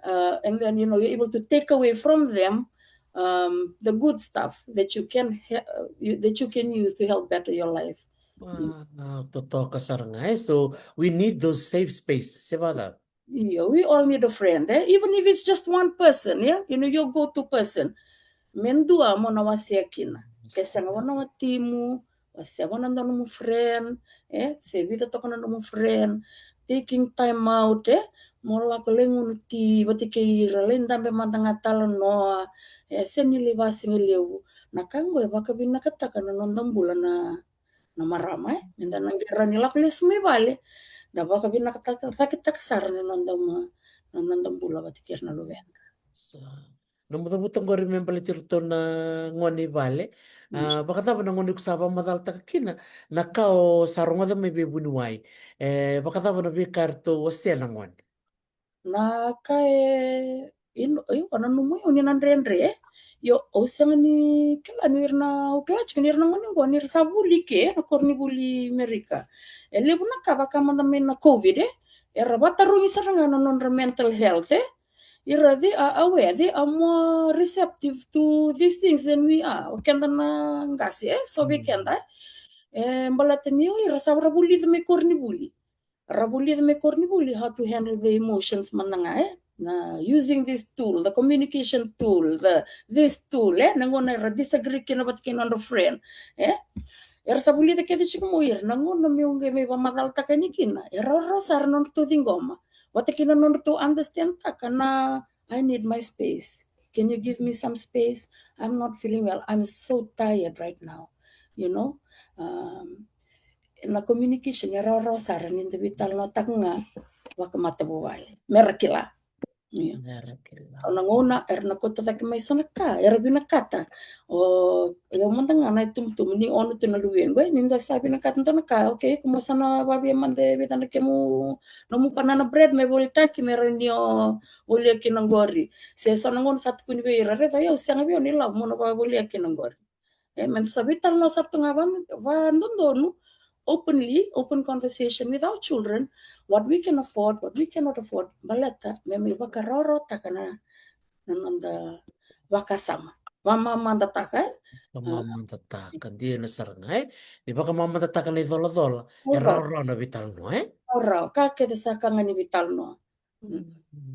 Uh, and then, you know, you're able to take away from them um, the good stuff that you can ha- uh, you, that you can use to help better your life. Wow, totoka sara ga e. So we need those safe spaces, se vacava? Yeah, we all need a friend, eh? Even if it's just one person, yeah? You know, your go-to person. Me dua mo na wasea kina. Ke sega vua na watimu, wasea vua na dua nomu friend, e, se vica toka na nomu friend, taking time out, e, mo lako lai gunu ti vata kei ira, lai dabe mada ga talanoa, e, se ni lai vasigalevu. Na ka qo e vakavinakataka na noda bula na, na marama, e. Meda na qai rawa ni lako lesu mai vale, da vakavinakataka, cakitaka sara na noda ma, na noda bula vata kei ira na luveda. So, nomu cavuta qori me baleti iratou na gone i vale. A, vakacava na gauna iko sa vakamacalataka kina na ka o sa rogoca mai vei vuniwai? E vakacava na veika eratou wasea na gone? Na ka e, io, au nanuma au ni na dredre. Io, au sega ni kila ni ira na, au kila tiko ni ira na gone qo ni ra sa vuli ke na koronivuli Merika. E levu na ka vaka mada mai na COVID, e, era vatarogi sara ga na nodra mental health, e. Ira, they are aware, they are more receptive to these things than we are. O keda na qase, e, so vei keda, e. E baleta ni o ira sa ra vulica mai koronivuli. Ra vulica mai koronivuli how to handle the emotions mada ga, e. Na using this tool, the communication tool, the this tool, e. Na gauna era disagree kina vata kei nodra friend, e. Era sa vulica kece tiko mai o ira, na gauna meu qai mai vakamacalataka yani kina, e rawarawa sara nodratou ciqoma. Vata kei na nodratou understand taka na, I need my space. Can you give me some space? I'm not feeling well. I'm so tired right now. You know? Um, na communication e rawarawa sara ni da veitalanoataka ga vakamatavuvale. Me ra kila. Io. Me ra kila. So na gauna era na kauta cake mai so na ka era vinakata. O, o yau mada ga na itubutubu ni ono tu na luvequ, e, ni da sa vinakata dua na ka, okay, ko mo sa na vavia mada e vica na kemu, nomu banana bread me volitaki me rawa ni o volia kina qori. Se so na gauna sa tukuni vei ira, raica, o yau sega vei au ni lavo mo na vavolia kina qori. E, meda sa veitalanoa sara tu ga va, vadodonu, openly, open conversation with our children, what we can afford, what we cannot afford, baleta me mai vakarawarawataka na, na noda vakasama. Vakamamadataka, e? Vakamamadataka, dina sara ga, e? Ni vakamamadataka na icolacola, e rawarawa na veitalanoa, e? Rawarawa, ka kece sa ka ga ni veitalanoa. Mm.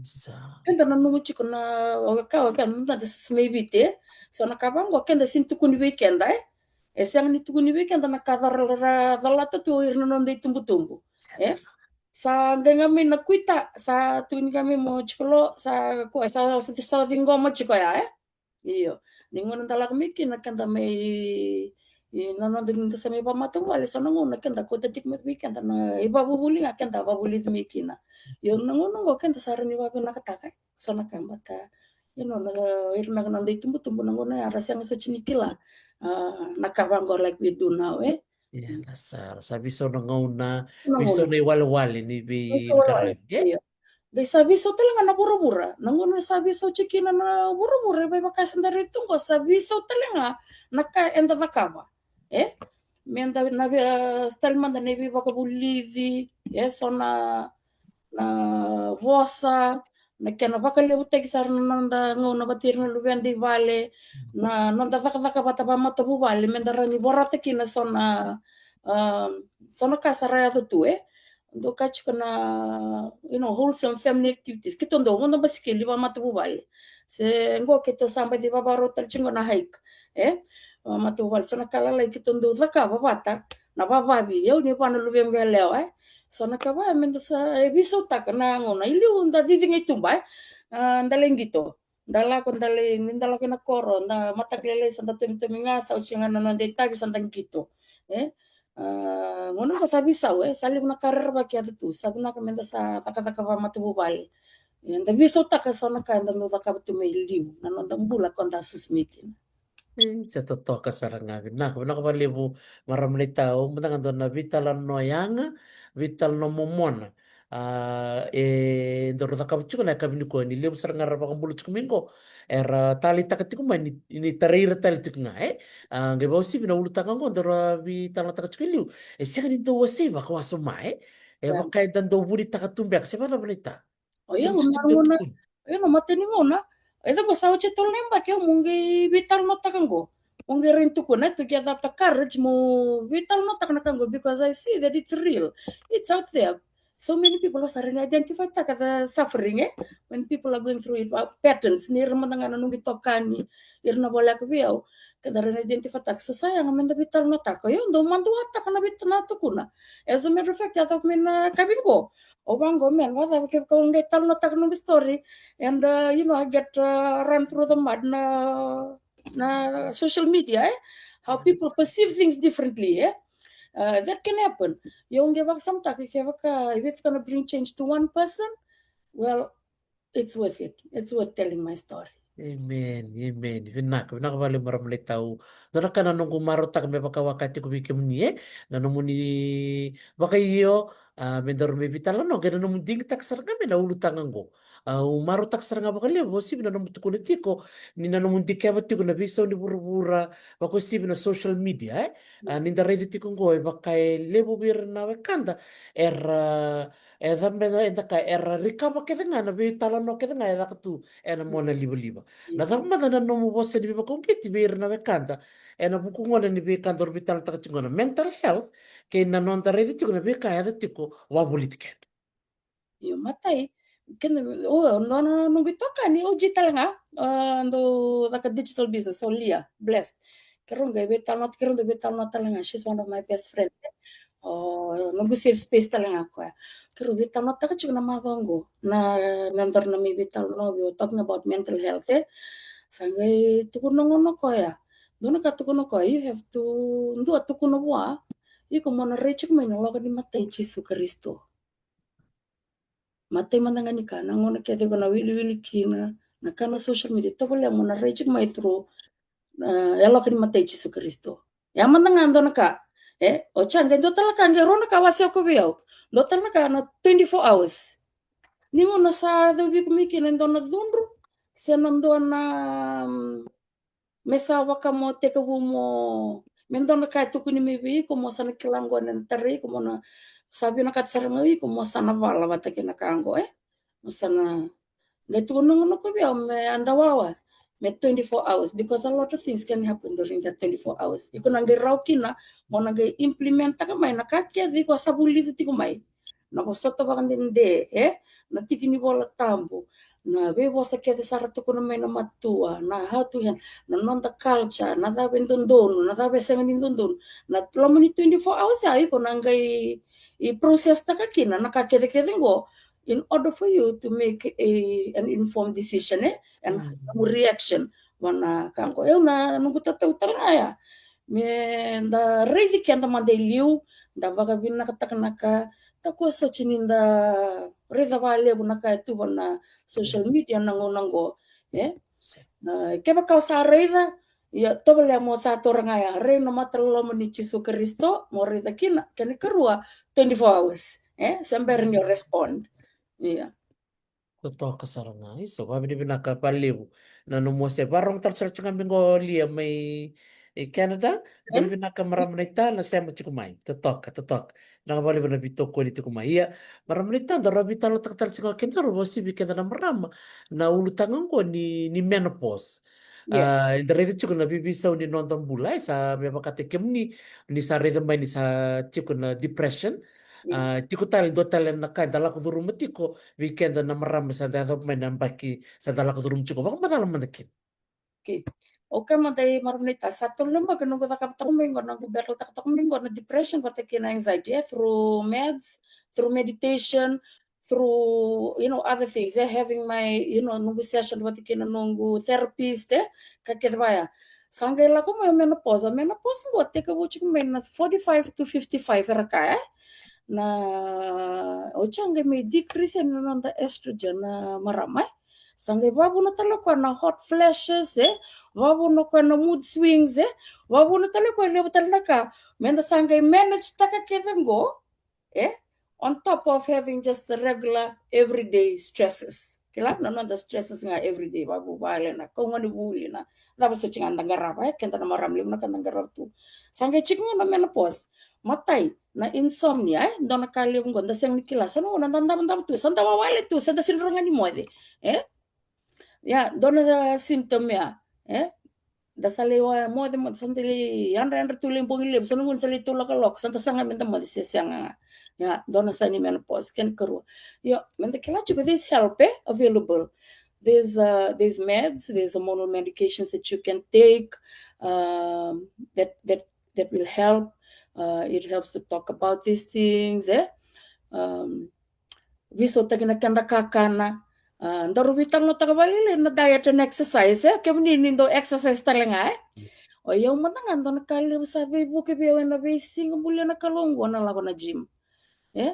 Sa. Keda nanuma tiko na, o ka, o ka, na da sa mai Viti, e? So na ka vaqo, keda sega ni tukuni vei keda, e? E sega ni tukuni vei keda na ka cora, colata tu o ira na noda itubutubu, e? Sa qai ga mai na kuita, sa tukuni ga mai mo tiko lo, sa ko, sa, sa, sa ciqoma tiko ya, e? Io. Ni gauna da lako mai kina keda mai, i na noda ni da sa mai vakamatavuvale, so na gauna keda kauta tiko mai vei keda na ivakavuvuli ga keda vakavulici mai kina. Io, na gauna oqo keda sa rawa ni vakavinakataka e so na ka, but, you know, na ira na noda itubutubu na gauna ya ra sega soti ni kila, a, na ka vaqo like we do now, e. Ia, na sa, sa veisau na gauna, veisau na iwalewale ni veiqaravi, e? Io. Qai sa veisau tale ga na vuravura. Na gauna sa veisau tiko kina na vuravura, e vaka sa da raica tu oqo, sa veisau tale ga na ka eda cakava, e? Me da na vei, a, tale mada na veivakavulici, e so na, na vosa, na kena vakalevutaki sara na noda gauna vata ira na luveda i vale, na noda cakacaka vata vakamatavuvale, me da rawa ni vorata kina so na, a, so na ka sa ra yaco tu, e. Dou kaya tiko na, you know, wholesome family activities. Keitou dau vodo basikeli vakamatavuvale. Se qo keitou sa baci vakarau tale tiko na hike, e? Vakamatavuvale. So na ka lalai keitou dau cakava vata na vavavi, au ni va na luvequ yalewa, e? So na ka va me da sa, e, veisautaka na gauna. I liu da cici ga i tuba, e? A, da lai qito. Da lako, da lai, ni da lako i na koro, da mataka lailai sa da tomitomi ga, sa oti ga na noda itavi sa da qito, e? A, gauna oqo sa veisau, e, sa levu na ka rerevaki yaco tu, sa vinaka me da sa cakacaka vakamatavuvale. E, da veisautaka so na ka eda dau cakava tu mai liu, na noda bula ko da susu mai kina. Mm, se totoka sara ga, vinaka, vinaka vakalevu, marama naita, au mada ga dua na veitalanoa yaga, veitalanoa momona. A, e, daru cakava tiko na yakavi nikua ni levu sara ga ra vakabula tiko mai qo. Era taleitaka tiko mai ni, ni tarai ira tale tiko ga, e? A, qai vakauasivi na ulutaga qo daru a veitalanoataka tiko e liu. E sega ni dau wasei vakawasoma, e? E vaka eda dau vunitaka tu beka, se vakacava naita? O ia, na gauna, ia na matai ni gauna, e cava sa oti e tolu na yabaki au mo qai veitalanoataka qo. Mo qai rawa ni tukuna, e, tu ke cava ta courage mo veitalanoataka na ka qo, because I see that it's real. It's out there. So many people are starting to identify taka the suffering, e? When people are going through it, uh, patterns, ni ira mada ga na noqu itokani, ira na voleka vei au, keda rawa ni identify taka. So sa yaga me da veitalanoataka. Io, dau maduataka na veitalanoa tukuna. As a matter of fact, yaco mai na yakavi qo. O vaqo, man, vacava kevaka au qai talanoataka noqu story, and, uh, you know, I get, uh, run through the mud na, na social media, e? How people perceive things differently, e? Uh, that can happen. Io, au qai vakasamataka kevaka, if it's gonna bring change to one person, well, it's worth it. It's worth telling my story. Amen, amen. Vinaka, vinaka vakalevu marama naita. Dua na ka na noqu marautaka me vakawaka tiko vei kemuni, e? Na nomuni vakaio, a, me daru mai veitalanoa, qai na nomu digitaka sara ga mai na ulutaga qo. A, au marautaka sara ga vakalevu, o sivi na nomu tukuna tiko, ni na nomu dikeva tiko na veisau ni vuravura, vaka o sivi na social media, e? A, ni da raica tiko qo, e vaka e levu vei ira na wekada, era, e cava me da, eda kaya, era rikava kece ga na veitalanoa kece ga e caka tu ena mona livaliva. Na cava mada na nomu vosa ni veivakauqeti vei ira na wekada ena vuku gona ni veika daru veitalanoataka tiko qo na mental health, kei na noda raica tiko na veika e yaco tiko vakavoliti keda. Io, matai, kena, o, dua na noqu itokani, o G tale ga, a, dau caka digital business, o Lia, blessed. Keirau qai veitalanoa, keirau dau veitalanoa tale ga, she's one of my best friends. O, noqu safe space tale ga o koya. Keirau veitalanoataka tiko na macawa qo, na, na nodaru na mai veitalanoa, we were talking about mental health, e. Sa qai tukuna gona o koya. Dua na ka tukuna o koya, you have to, dua tukuna vua, iko mo na rai tiko mai na loka ni mata i Jisu Karisito. Matai mada ga ni ka, na gauna kece iko na wiliwili kina, na ka na social media, tovolea mo na rai tiko mai through, e, loka ni mata i Jisu Karisito. Ya mada ga dua na ka, e, o ya qai dua tale na ka, qai rua na ka wasea ko vei au. Dua tale na ka na twenty-four hours. Ni gauna sa cau vei iko mai kina e dua na cudru, se na dua na, mm, me sa vaka mo tekivu mo, me dua na ka e tukuni mai vei iko mo sa na kila qo na tarai iko mo na, sa vinakata sara ga iko mo sa na vala vata kei na ka qo, e? Mo sa na, qai tukuna gona ko vei au me adawawa, me twenty-four hours, because a lot of things can happen during that twenty-four hours. Iko na qai rawa kina mo na qai implement taka mai na ka kece iko sa vulica tiko mai. Na vosota vakadede, e? Na tiki ni Vola Tabu, na veivosa kece sa ra tukuna mai na matua, na how to handle, na noda culture, na cava e dodonu, na cava e sega ni dodonu. Na loma ni twenty-four hours ya iko na qai, i process taka kina na ka kecekece qo in order for you to make a, an informed decision, e? And reaction. Vana ka qo, eu na noqu tatau tale ga ya. Me da raici keda mada e liu, da vakavinakataka na ka, da kua soti ni da raica vakalevu na ka e tu vana social media na gauna qo. E? Kevaka o sa raica, ia tovolea mo sa taura ga ya, rai na mata loloma ni Jisu Karisito, mo raica kina, kena ikarua, twenty-four hours. E? Se bera ni o respond. Ia. Totoka sara ga, isa, vakavinavinaka vakalevu. Na nomu se vakarorogo tale sara tiko ga mai qo Lia mai Canada. Vakavinavinaka marama naita na sema tiko mai. Totoka, totoka. Vinaka vakalevu na veitokoni tiko mai. Ia, marama naita, da rawa veitalanoataka tale tiko ga keda, rawa vasivi keda na marama na ulutaga qo ni, ni menopause. Eda raica tiko na veiveisau ni noda bula, e sa me vakataki kemuni, ni sa raica mai ni sa tiko na depression. Tiko tale dua tale na ka eda lako curuma tiko vei keda na marama sa da yacova mai na yabaki sa da lako curuma tiko, vakamacala mada kina. Okay. O ka mada i marama naita, sa tolu na yabaki noqu cakava toka mai qo, noqu battle taka toka mai qo na depression vata kei na anxiety, e, through meds, through meditation, through, you know, other things, e, having my, you know, noqu session vata kei na noqu therapist, e, ka kece vaya. Sa qai lako mai o menopause, o menopause qo tekivu tiko mai na forty-five to fifty-five era kaya, e. Na, o sa qai mai decrease na noda estrogen na marama, e. Sa qai vavuna tale koya na hot flashes, e. Vavuna koya na mood swings, e. Vavuna tale koya levu tale na ka. Meda sa qai manage taka kece qo, e, on top of having just the regular everyday stresses. Kila na noda stresses ga everyday, vavuvale, na kau ga ni vuli, na cava soti ga da qarava, e, keda na marama levu na ka da qarava tu. Sa qai tiko ga na menopause. Matai, na insomnia, e, dua na ka levu qo da sega ni kila. Sa na gauna da davodavo tu, sa da wawale tu, sa da sega ni rawa ga ni moce, e. Ia, dua na symptom ya, e. Da sa lai wa moce, moce, sa da lai yadrayadra tu lai bogi levu, sa na gauna sa lai tau lokalokaloka, sa da saga meda moce se sega ga. Ia, dua na sign ni menopause, kena ikarua. Io, meda kila tiko, there's help, e, available. There's, uh, there's meds, there's hormonal medications that you can take, um, that, that, that will help. Uh, it helps to talk about these things, e. Um, veisautaki na keda kakana. A, daru veitalanoataka vakalailai na diet and exercise, e, kemuni ni dau exercise tale ga, e. O yau mada ga dua na ka levu sa veivuke vei au ena veisiga, bulia na Kalou, qo na lako na gym. E?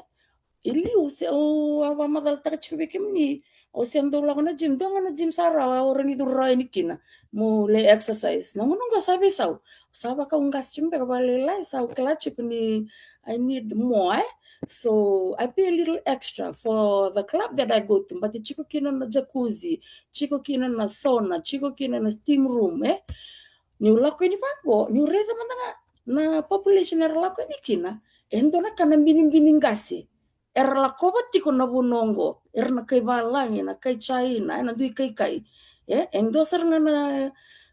I liu se au a vakamacalataka tiko vei kemuni, au se dau lako na gym, dua ga na gym sa rawa au rawa ni curu rawa yani kina meu lai exercise. Na gauna qo sa veisau, sa vaka au qase tiko beka vakalailai, sa au kila tiko ni I need more, e? So I pay a little extra for the club that I go to, but tiko kina na jacuzzi, tiko kina na sauna, tiko kina na steam room, e? Niu lako yani vaqo, niu raica mada ga na population era lako yani kina, e dua na ka na binibini qase era lakova tiko na vanua oqo, era na kai valagi, na kai China, e, na dui kaikai. E, e dua sara ga na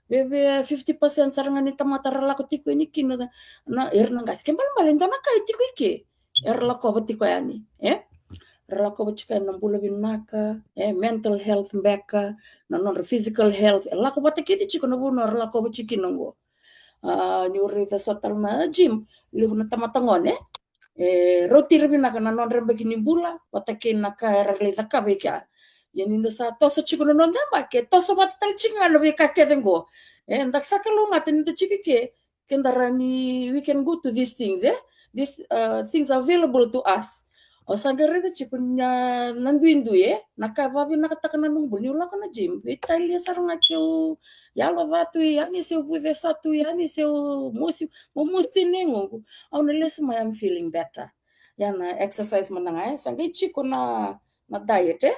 veve fifty percent sara ga ni tamata ra lako tiko yani kina na, era na qase. Kena ibalebale e dua na ka e tiko i ke era lakova tiko yani, e. Ra lakova tiko yani na bula vinaka, e, mental health beka, na nodra physical health, e lako vata kece tiko na vanua ra lakova tiko kina oqo. A, niu raica so tale na gym, levu na tamata gone, e, rauti ira vinaka na nodra yabaki ni bula vata kei na ka era lai cakava i kea. Ia ni da sa toso tiko na noda yabaki, e toso vata tale tiko ga na veika kece oqo. E, da sa kalougata ni da tiko i ke, keda rawa ni, we can go to these things, e? These, uh, things are available to us. O sa qai raica tiko na, na duidui, e? Na ka vavinakataka na noqu bula, niu lako na gym, veitalia sara ga keu yalo ca tu yani, se u vucesa tu yani, se u mosi, mo mosi tu na yagoqu, au na lesu mai, I'm feeling better. Ia na exercise mada ga, e? Sa qai tiko na, na diet, e?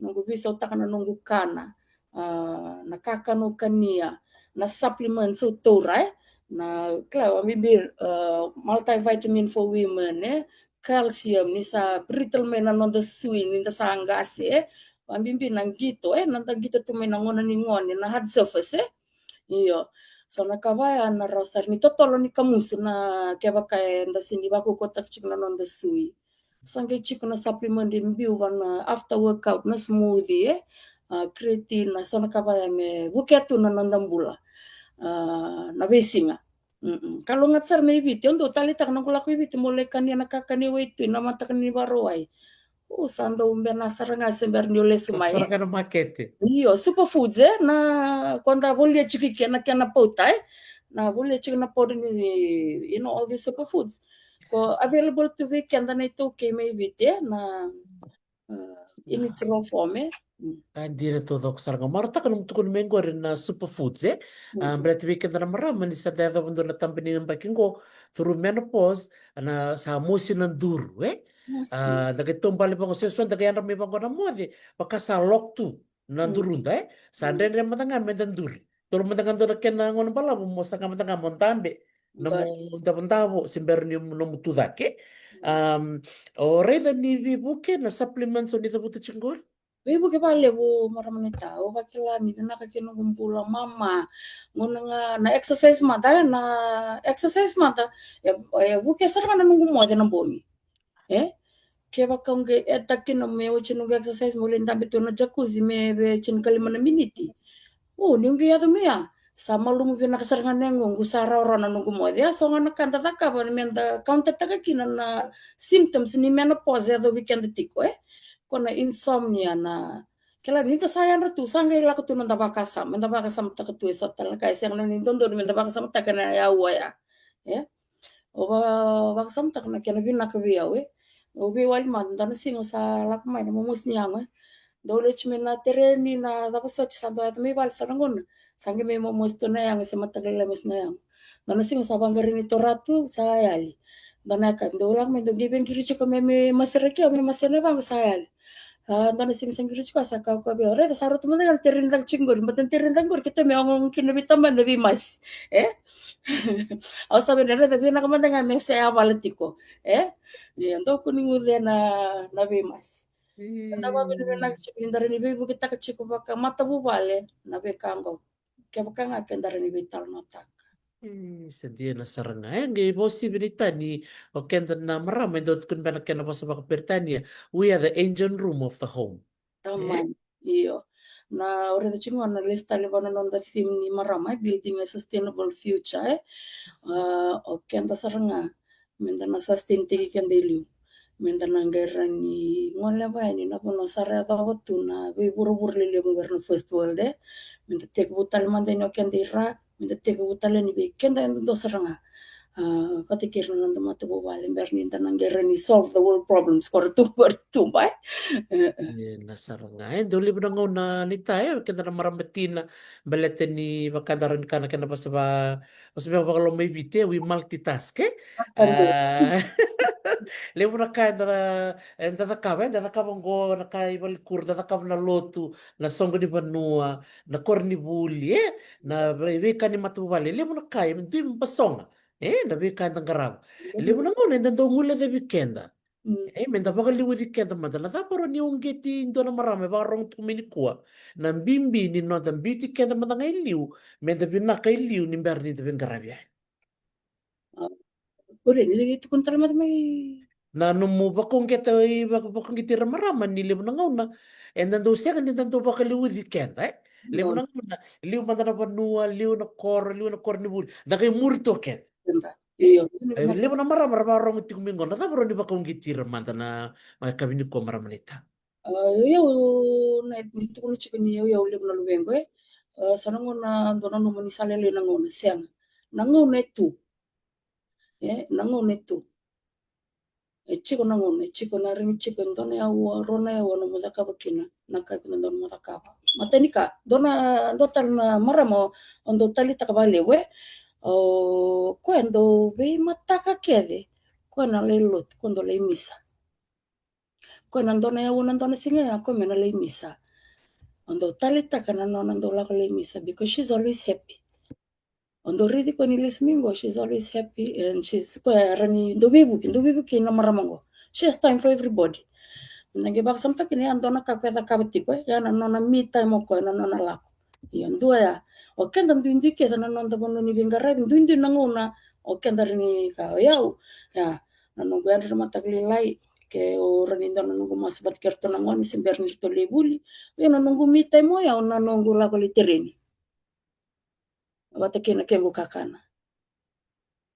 Noqu veisautaka na noqu kana, a, na kakana au kania, na supplements au taura, e? Na, kila, vakabibi, a, multivitamin for women, e? Calcium, ni sa brittle mai na noda sui ni da sa qase, e? Vakabibi na qito, e? Na da qito tu mai na gauna ni gone, na hard surface, e? Io. So na ka vaya na rawa sara ni totolo ni kamusu na kevaka eda sega ni vakaukauwataka tiko na noda sui. Sa qai tiko na supplement e biu vana after workout, na smoothie, e? A, creatine, na so na ka vaya me vukea tu na noda bula, a, na veisiga. Mm-mm. Kalougata sara mai Viti, au dau taleitaka noqu lako i Viti meu lai kania na kakana e waitui, na mataka ni Vakarauwai. O, sa dau bena sara ga se bera niu lesu mai. Sara ga na makete. Io, superfoods, e, na, ko da volia tiko i ke na kena pauta, e. Na volia tiko na pauta ni, you know, all these superfoods. Ko available tu vei keda na iTaukei mai Viti, e, na, uh, in its raw form, e. Mm. Ka dina taucoko sara ga. Marautaka nomu tukuna mai qori na superfoods, e. Mm. Ah, baleta vei keda na marama ni sa da yacova dua na tabana ni yabaki qo, through menopause, na sa mosi na duru, e. Mosi. Ah, da qai taubale vaqo, se so da qai yadra mai vaqo na moce, vaka sa lock tu na duruda, e. Sa dredre mada ga me da duri. Toro mada ga dua na kena gauna balavu mo saga mada ga mo dabe. Na mo davodavo, se bera ni nomu tu cake. Um, o raica ni veivuke, na supplements o ni cavuta tiko qori? Veivuke vakalevu, marama naita, au vakila ni vinaka kei noqu bula mama. Gauna ga na exercise mada, na exercise mada, e, e vuke sara ga na noqu moce na bogi. E? Kevaka au qai add-taka kina me oti noqu exercise, meu lai dabe tu na jacuzzi me ve tinikalima na miniti. O, niu qai yaco mai ya, sa malumu vinaka sara ga na yagoqu, sa rawarawa na noqu moce. Ya so ga na ka da cakava me da counter-taka kina na symptoms ni menopause e yacovi keda tiko, e? Ko na insomnia, na kila ni da sa yadra tu, sa qai lako tu noda vakasama, me da vakasamataka tu e so tale na ka e sega ni dodonu me da vakasamataka ena aua ya. E? Au va-, vakasamataka na kena vinaka vei au, e. Au veiwali mada, dua na siga sa lako mai na momosi ni yago, e. Dau leti mai na tereni, na cava soti, sa dau yaco mai vale so na gauna. Sa qai mai momosi tu na yago, se mataka lailai mosi na yago. Dua na siga sa vaqarai ni toratu, sa yali. Dua na yakavi dau lako mai, dau qai vaqiri tiko me, me masiraki au, me masi na yavaqu, sa yali. A, dua na siga sa qiri tiko, sa kau, kau vei au. Raica, sa rauta mada ga na tereni caka tiko qori, baleta na tereni caka qori keitou mai ogaoga kina na veitabana na veimasi. E? Au sa vei raica, vinaka mada ga me se yavala tiko. E? Ia, dau kua ni guce na, na veimasi. Mm. Da vavinavinaka tiko ni da rawa ni veivuketaka tiko vakamatavuvale na veika qo. Kevaka ga ke da rawa ni veitalanoataka. E, sa dina sara ga. E, qai vausivi ni tani, o keda na marama, e dau tukuni beka na kena vosa vakaperitania, we are the engine room of the home. Tamani, io. Na, au raica tiko ga na lesu tale vua na noda theme ni marama, e, building a sustainable future, e. A, o keda sara ga, me da na sustain-taki keda e liu. Me da na qai rawa ni goleva yani na vanua sa ra yacova tu na veivuravura lelevu qori na first world, e. Me da tekivu tale mada yani o keda i ra, me da tekivu tale yani vei keda yadudua sara ga. A, vata kei ira na noda matavuvale, bera ni da na qai rawa ni solve the world problems ko ra tu qori tu, e. E, e. Ia, na sara ga. E, dau levu na gauna ni ta, e, keda na marama tina, baleta ni vaka da rawa ni kaya na kena vosa va, vosa me vakaloma i Viti, e, we multitask, e? A, levu na ka eda, eda cakava, eda cakava qo, na ka i valenikuro, da cakava na lotu, na soqo ni vanua, na koronivuli, e? Na vei, veika ni matavuvale, levu na ka, e dui basoga, e? Na veika eda qarava. Levu na gauna eda dau guilecavi keda. Mm. E, me da vakaliuci keda mada. Na cava rawa ni uqeti dua na marama e vakarogo tiko mai nikua? Na bibi ni noda biuti keda mada ga e liu, me da vinaka e liu ni bera ni da veiqaravi yani. A, o raica ni tukuna tale mada mai. Na nomu vakauqeta i vaka-, vakauqeti ira marama ni levu na gauna eda dau sega ni da dau vakaliuci keda, e? Levu na gauna, liu mada na vanua, liu na koro, liu na koronivuli. Da qai muri tu o keda. Keda. Io. E, levu na marama ra vakarogo tiko mai qo, na cava rawa ni vakauqeti ira mada na, na yakavi nikua, marama naita? A, o yau, na, ni tukuna tiko ni o yau levu na luvequ, e. A, sa na gauna dau nanuma ni sa lailai na gauna, sega. Na gauna e tu. E, na gauna e tu. E tiko na gauna, e tiko na, rawa ni tiko e dua na aua, rua na aua nomu cakava kina na ka e kua ni dodonu mo cakava. Matai ni ka, dua na, dua tale na marama o dau taleitaka vakalevu, e. O koya e dau veimataka kece, koya na lai lotu, koya dau lai misa. Koya na dua na aua, na dua na siga ya, koya me na lai misa. O dau taleitaka na nona dau lako lai misa because she's always happy. O dau raici koya ni lesu mai qo, she's always happy and she's, koya e rawa ni dau veivuke, dau veivuke na marama qo. She has time for everybody. Na qai vakasamataka kina ya dua na ka koya e cakava tiko, e, ya na nona me time o koya, na nona lako. Io, dua ya. O keda duidui kece na noda vanua ni veiqaravi, duidui na gauna o keda rawa ni ka, o yau. Ya, na noqu yadra na mataka lailai, ke o rawa ni dua na noqu masu vata kei ratou na gone se bera ni ratou lai vuli. O yau na noqu me time o yau na noqu lako lai tereni. Vata kei na kequ kakana.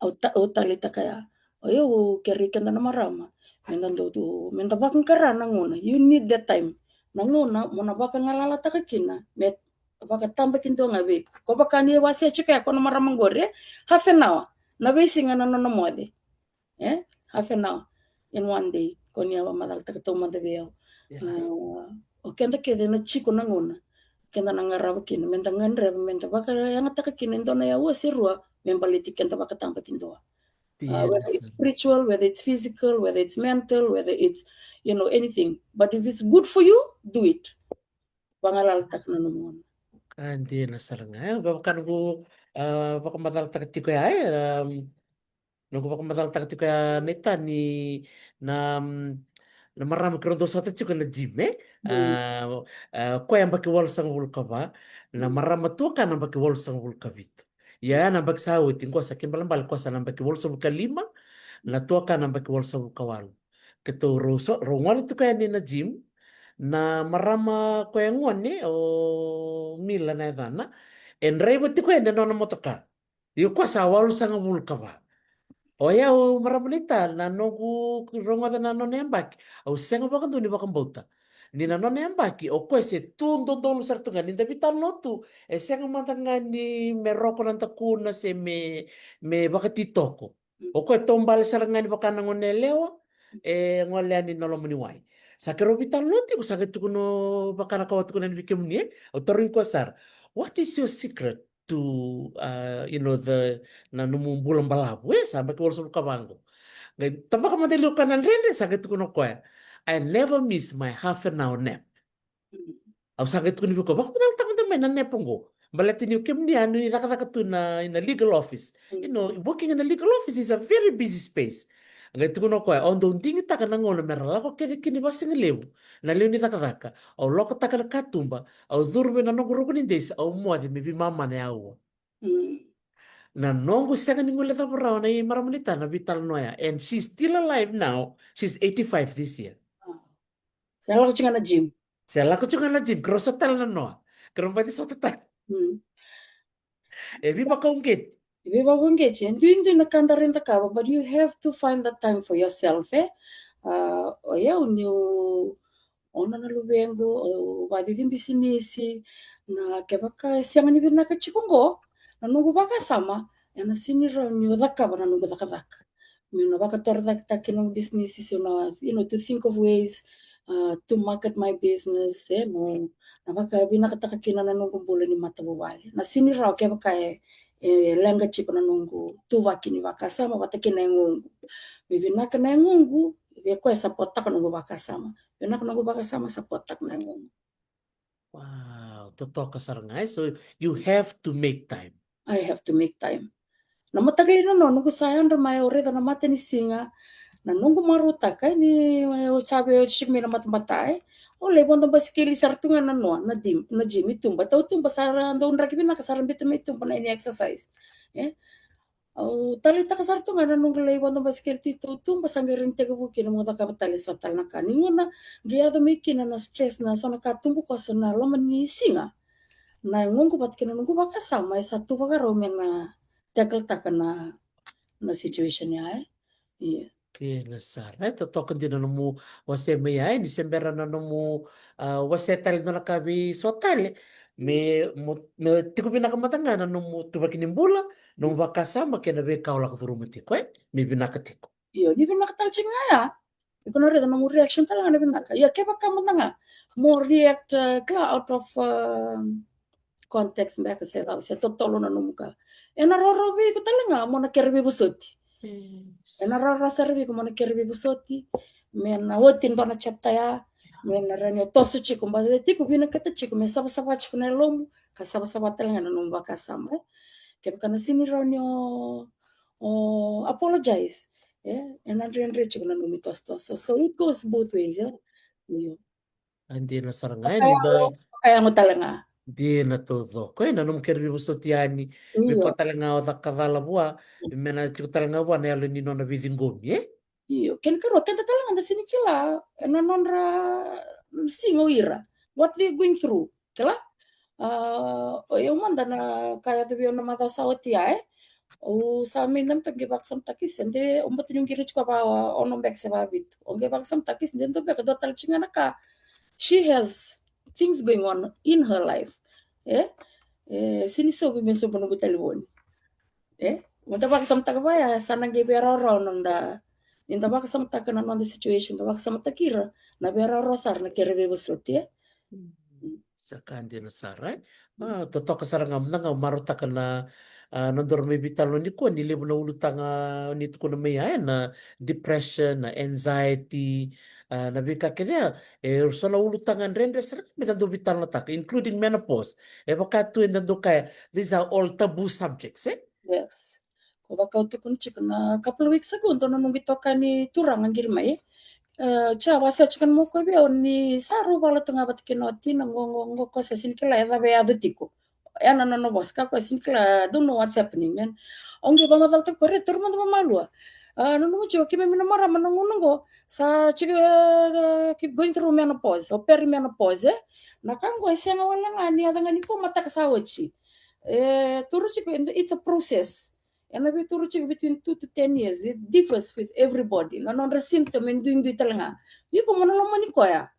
Au ta-, au taleitaka ya. O yau, au kerei keda na marama. Meda dau tu, meda vakaqara na gauna. You need that time. Na gauna mo na vakagalalataka kina me vakatabakidua ga vei iko. Ko vaka ni wasea tiko ya ko na marama qori, e? Half an hour na veisiga na nona moce. E? Half an hour in one day. Ko ni a vakamacalataka taumada vei au. Yes. Ah, o keda kece na tiko na gauna keda na qarava kina, meda gadreva meda vakayagataka kina e dua na aua se rua me baleti keda vakatabakidua. Uh, whether it's spiritual, whether it's physical, whether it's mental, whether it's, you know, anything. But if it's good for you, do it. Vagalalataka na nomu gauna. A, dina sara ga. E, vaka noqu, a, vakamacalataka tiko ya, e, um, noqu vakamacalataka tiko ya na itani na, um, na marama keirau dau sota tiko na gym, e? Mm. A, a, koya yabaki walusagavulu ka va, na marama tuakana yabaki walusagavulu ka vitu. Ia, na yabaki sa oti, qo sa kena ibalebale, koya sa na yabaki walusagavulu ka lima, na tuakana yabaki walusagavulu ka walu. Keitou rau so, rau gole tiko yani na gym, na marama koya gone, o Mila na yacana, e draiva tiko yani na nona motoka. Io, koya sa walusagavulu ka va. O yau, marama naita, na noqu rogoca na nona yabaki, au sega vakadua ni vakabauta. Ni na nona yabaki, o koya se tu dodonu sara tu ga, ni da veitalanoa tu, e sega mada ga ni me roko na dakuna se me, me vakatitoko. O koya e taubale sara ga ni vaka na gone yalewa, e gole yani na loma ni wai. Sa keirau veitalanoa tiko, sa qai tukuna vaka na ka au tukuna yani vei kemuni, e? Au tarogi koya sara, what is your secret to, uh, you know, the, na nomu bula balavu, e? Sa yabaki walusagavulu ka va qo. Qai tabaka mada e liu koya na dredre, sa qai tukuna o koya, I never miss my half an hour nap. Au sa qai tukuna vei koya, vakamacalataka mada mai na nap qo. Baleta ni o kemuni a nuitaka tu na, na legal office. You know, working in a legal office is a very busy space. Qai tukuna o koya, au dau digitaka na gauna me ra lako kece kina i vasigalevu na lewe ni cakacaka. Au lokotaka na katuba, au curu mai na noqu ruku ni desi, au moce me veimama na aua. Mm. Na noqu sega ni guilecava rawa na i marama naita na veitalanoa ya. And she's still alive now. She's eighty-five this year. Se lako tiko ga na gym. Se lako tiko ga na gym. Keirau sota tale na noa. Keirau baci sota tale. Mm. E veivakauqeti. E veivakauqeti. E duidui na ka da rawa ni cakava, but you have to find that time for yourself, e? A, o yau niu, o na, na luvequ, au vacici bisinisi, na kevaka e sega ni vinaka tiko qo na noqu vakasama, ena sega ni rawa niu cakava na noqu cakacaka. Meu na vakatorocaketaka na noqu bisinisi, se na, you know, to think of ways, uh, to market my business, e, mo na vakavinakataka kina na noqu bula ni matavuvale. Na sega ni rawa kevaka e, e leqa tiko na noqu tuvaki ni vakasama vata kei na yagoqu. Me vinaka na yagoqu, vei koya e sapotaka noqu vakasama. Vinaka noqu vakasama, sapotaka na yagoqu. Wow, totoka sara ga, e? So you have to make time. I have to make time. Na mataka lailai na noa, noqu sa yadra mai, au raica na matanisiga, na noqu marautaka, e, ni, e, au sa via oti mai na matabata, e. Au lai vodo basikeli sara tu ga na noa, na gym, na gym i tuba. Tautuba sa ra dau draki vinaka, sa ra biuta mai tuba na ini exercise. E? Au taleitaka sara tu ga na noqu lai vodo basikeli tu i tautuba, sa qai rawa ni tekivu kina meu cakava tale so tale na ka. Ni gauna qai yaco mai kina na stress, na so na ka tubu koso na loma ni siga, na yagoqu vata kei na noqu vakasama e sa tu vakarau me na tackle-taka na, na situation ya, e. Ia. Dina sara, e, totoka dina na nomu wasea mai ya, e, ni se bera na nomu, a, wasea tale na ka vei so tale. Me, mo, me tiko vinaka mada ga na nomu tuvaki ni bula, nomu vakasama kei na veika o lako curuma tiko, e, me vinaka tiko. Io, ni vinaka tale tiko ga ya. Iko na raica nomu reaction tale ga na vinaka. Ia, kevaka mada ga mo react, uh, kila, out of, uh, context beka se cava, se totolo na nomu ka, ena rawarawa vei iko tale ga mo na kere veivosoti. Ena rawarawa sara vei iko mo na kere veivosoti. Me na oti e dua na chapter ya, me na rawa ni o toso tiko, baleta tiko vinakata tiko me savasava tiko na yalomu, ka savasava tale ga na nomu vakasama, e. Kevaka na sega ni rawa ni o, o apologize, e, ena dredre tiko na nomu itosotoso. So it goes both ways, e. Io. A, dina sara ga, e, ni da ka yago tale ga. Dina taucoko, e, na nomu kere veivosoti yani. Io. Me ko tale ga o caka cala vua, me na tiko tale ga vua na yalo ni nona veiciqomi, e? Io, kena karua, keda tale ga da sega ni kila, e, na nodra siga o ira, what they are going through. Kila? A, o yau mada na ka yaco vei au na macawa sa oti ya, e. Au sa mai nanuma toka qai vakasamataka, se de, au bati ni qiri tiko va ono beka se va vitu. Au qai vakasamataka, se de dua beka, dua tale tiko ga na ka. She has things going on in her life. E? E, sega ni sobu me sobu noqu talevoni. E? Mo da vakasamataka va ya, sa na qai veirawarawa noda, ni da vakasamataka na noda situation, da vakasamataki ira, na veirawarawa sara na kere veivosoti, e? Sa ka dina sara, e? A, totoka sara ga, mada ga marautaka na, a, nodaru mai veitalanoa nikua, ni levu na ulutaga ni tukuna mai ya, e, na depression, na anxiety, a, na veika kece ya, e so na ulutaga dredre sara ga me da dau veitalanoataka, including menopause. E vaka tu eda dau kaya, these are all taboo subjects, e? Yes. Ko vaka au tukuna tiko na couple of weeks ago, dua na noqu itokani turaga qiri mai. E, tia, vakasea tiko na moko vei au ni sa rau vala tu ga vata kei na watina, qo, qo, qo, ko se sega ni kila e cava e yaco tiko. Ya na nona vosa, ka ko sega ni kila, don't know what's happening, man. Au qai vakamacalataka ko, re, taura mada vakamalua. A, nanuma tiko, keimami na marama na gauna qo, sa tiko, e, keep going through menopause, or perimenopause, e. Na ka qo e sega wale ga ni yaco ga ni ko mataka sa oti. E, taura tiko, it's a process. Ena veitaura tiko between two to ten years. It differs with everybody. Na nodra symptom e duidui tale ga. Iko mo na lomani koya.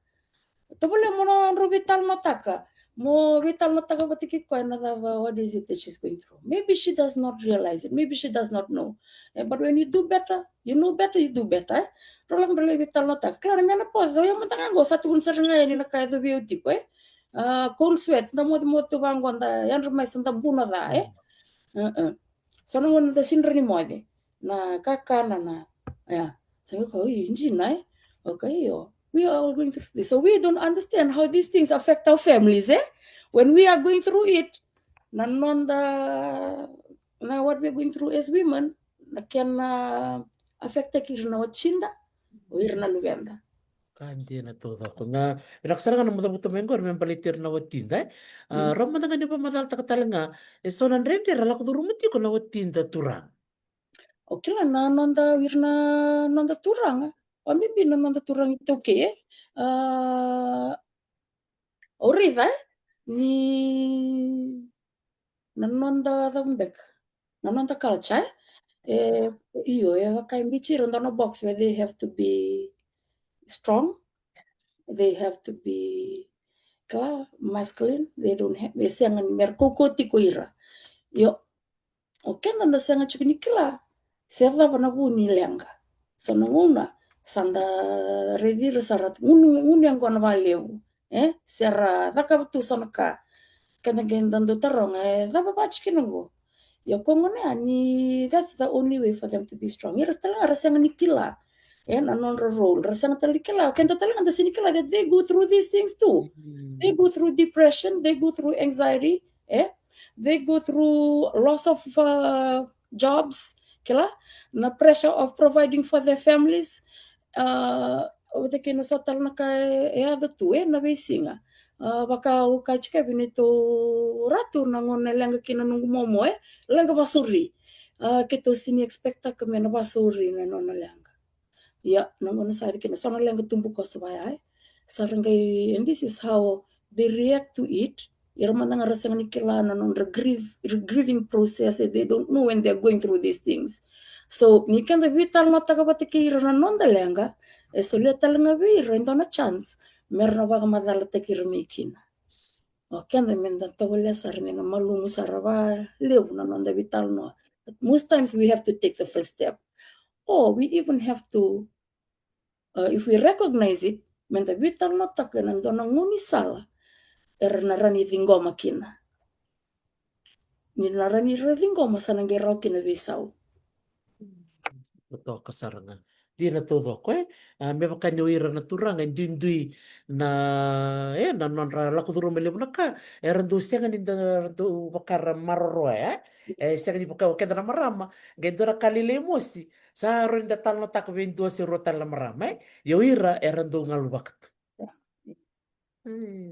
Tovolea mo na drau veitalanoataka. Mo veitalanoataka vata kei koya na cava, what is it that she's going through. Maybe she does not realize it. Maybe she does not know. E, but when you do better, you know better, you do better, e? Drau lako drau lai veitalanoataka. Kila na menopause, o ya mada ga qo sa tukuna sara ga yani na ka e yacovi au tiko, e? A, cold sweats, da mocemoce tu vaqo, da yadra mai sa da buna ca, e? E, e. So na gauna da sega ni moce na kakana na, ya. Sa qai kaya, oi, dina, e? Okay, io. We are all going through this. So we don't understand how these things affect our families, e? When we are going through it, na noda, na what we are going through as women, na kena affect-taki ira na watida, o ira na luveda. Ka dina taucoko. Na, vinaka sara ga na nomu cavuta mai qori me baleti ira na watida, e? A, rau mada ga ni vakamacalataka tale ga, e so na dredre era lako curuma tiko na watida turaga. O kila na noda, ira na noda turaga. Vakabibi na noda turaga iTaukei, e? A, au raica, e? Ni na noda cava beka, na noda culture, e? E, io, e vaka e biuti ira dua na box where they have to be strong, they have to be, kila, masculine, they don't have, e sega ni me ra kaukauwa tiko ira. Io, o keda da sega tiko ni kila se cava na vu ni leqa. So na gauna sa da raici ira sa ra gunu, gunu yaqona vakalevu, e? Se ra cakava tu so na ka. Keda qai da dau taroga, e cava vaka tiko kina qo? Ia ko gona ya ni, that's the only way for them to be strong. Ira tale ga ra sega ni kila, e, na nodra role. Ra sega tale ni kila, keda tale ga da sega ni kila that they go through these things too. They go through depression, they go through anxiety, e? They go through loss of, uh, jobs, kila, na pressure of providing for their families. A, vata kei na so tale na ka e, e yaco tu, e, na veisiga. A, vaka au kaya tiko vei neitou Ratu, na gauna e leqa kina noqu momo, e, leqa vasauri. A, keitou sega ni expect-taka me na vasauri na nona leqa. Ia, na gauna sa yaco kina so na leqa tubukoso vaya, e. Sa ra qai, and this is how they react to it. Ira mada ga ra sega ni kila na nodra grieve, grieving process, e, they don't know when they're going through these things. So ni keda veitalanoataka vata kei ira na noda leqa, e solia tale ga vei ira e dua na chance me ra na vakamacalataki ira mai kina. O keda me da tovolea sara me na malumu sara vakalevu na noda veitalanoa. But most times we have to take the first step. Or we even have to, uh, if we recognize it, me da veitalanoataka ena dua na gaunisala era na rawa ni ciqoma kina. Ni na rawa ni ra ciqoma, sa na qai rawa kina veisau. Totoka sara ga. Dina taucoko, e? A, me vaka ni o ira na turaga e duidui na, e, na nodra lako curuma levu na ka, era dau sega ni da, dau vaka ra maroroya, e? E sega ni vaka o keda na marama, qai dua na ka lailai mosi, sa rawa ni da talanoataka vei dua se rua tale na marama, e? Ia o ira era dau galuvaka tu.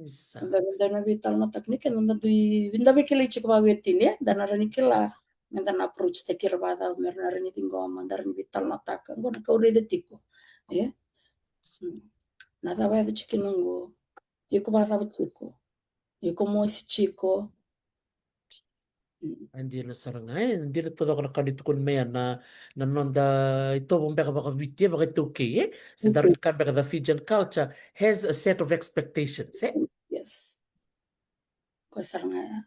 Isa. Da, da na veitalanoataka ni keda, da dui, da veikilai tiko vakaveitini, e? Da na rawa ni kila me da na approach-taki ira vakacava me ra na rawa ni ciqoma, da rawa ni veitalanoataka. Qo na ka au raica tiko, e? Na cava e yaco tiko kina qo? Iko vakacava tiko? Iko mosi tiko? Mm. A dina sara ga, e, dina taucoko na ka ni tukuni mai ya na, na noda itovo beka vakaviti, e, vakaitaukei, e. Se daru ni ka beka, the Fijian culture has a set of expectations, e. Yes. Koya sara ga ya.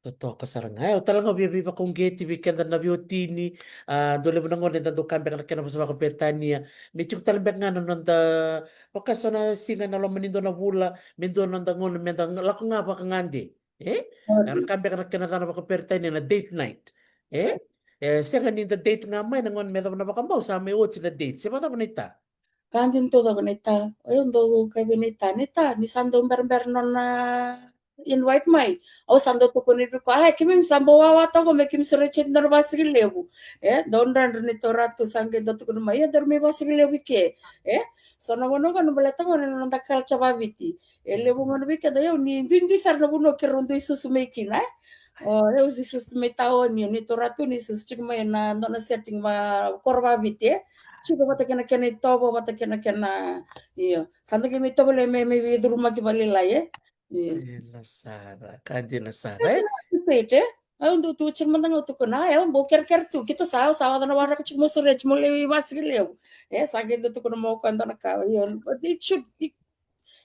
Totoka sara ga. E, au tale ga via veivakauqeti vei keda na veiwatini, a, dau levu na gauna eda dau ka beka na kena vosa vakaperitania. Me tiko tale beka ga na noda, vaka so na siga na loma ni dua na vula, me dua na noda gauna, meda lako ga vakagade. E? Era ka beka na kena cana vakaperitania na date night. E? E, sega ni da date ga mai na gauna me yacova na vakabau, sa mai oti na date. Se vakacava na ita? Ka dina taucoko na ita. O yau dau kaya vei na ita, na ita, ni sa dau berabera nona invite mai. Au sa dau tukuna vei koya, a, keimami sa bau wawa toka me keimami sureti e dua na vakasigalevu. E, dau dredre ni taura tu, sa qai dau tukuna mai, ia daru mai vakasigalevu i ke. E, so na gauna qo na baleta qo na noda culture vaviti. E levu gona vei keda, io, ni duidui sara na vanua keirau dui susu mai kina, e. O, io, au susu mai taoni, ni taura tu ni susu tiko mai na dua na setting va koro vaviti, e. Tiko vata kei na kena itovo, vata kei na kena, io. Sa da qai mai tovolea me, me veicurumaki vakalailai, e. Io. Dina sara, ka dina sara, e. Appreciate, e. Au dau tu tiko mada ga au tukuna, e, au bau kerekere tu, keitou sa, au sa oca na waraka tiko mo sureti mo lai vakasigalevu. E, sa qai dau tukuna mai o koya e dua na ka, io, but it should, it,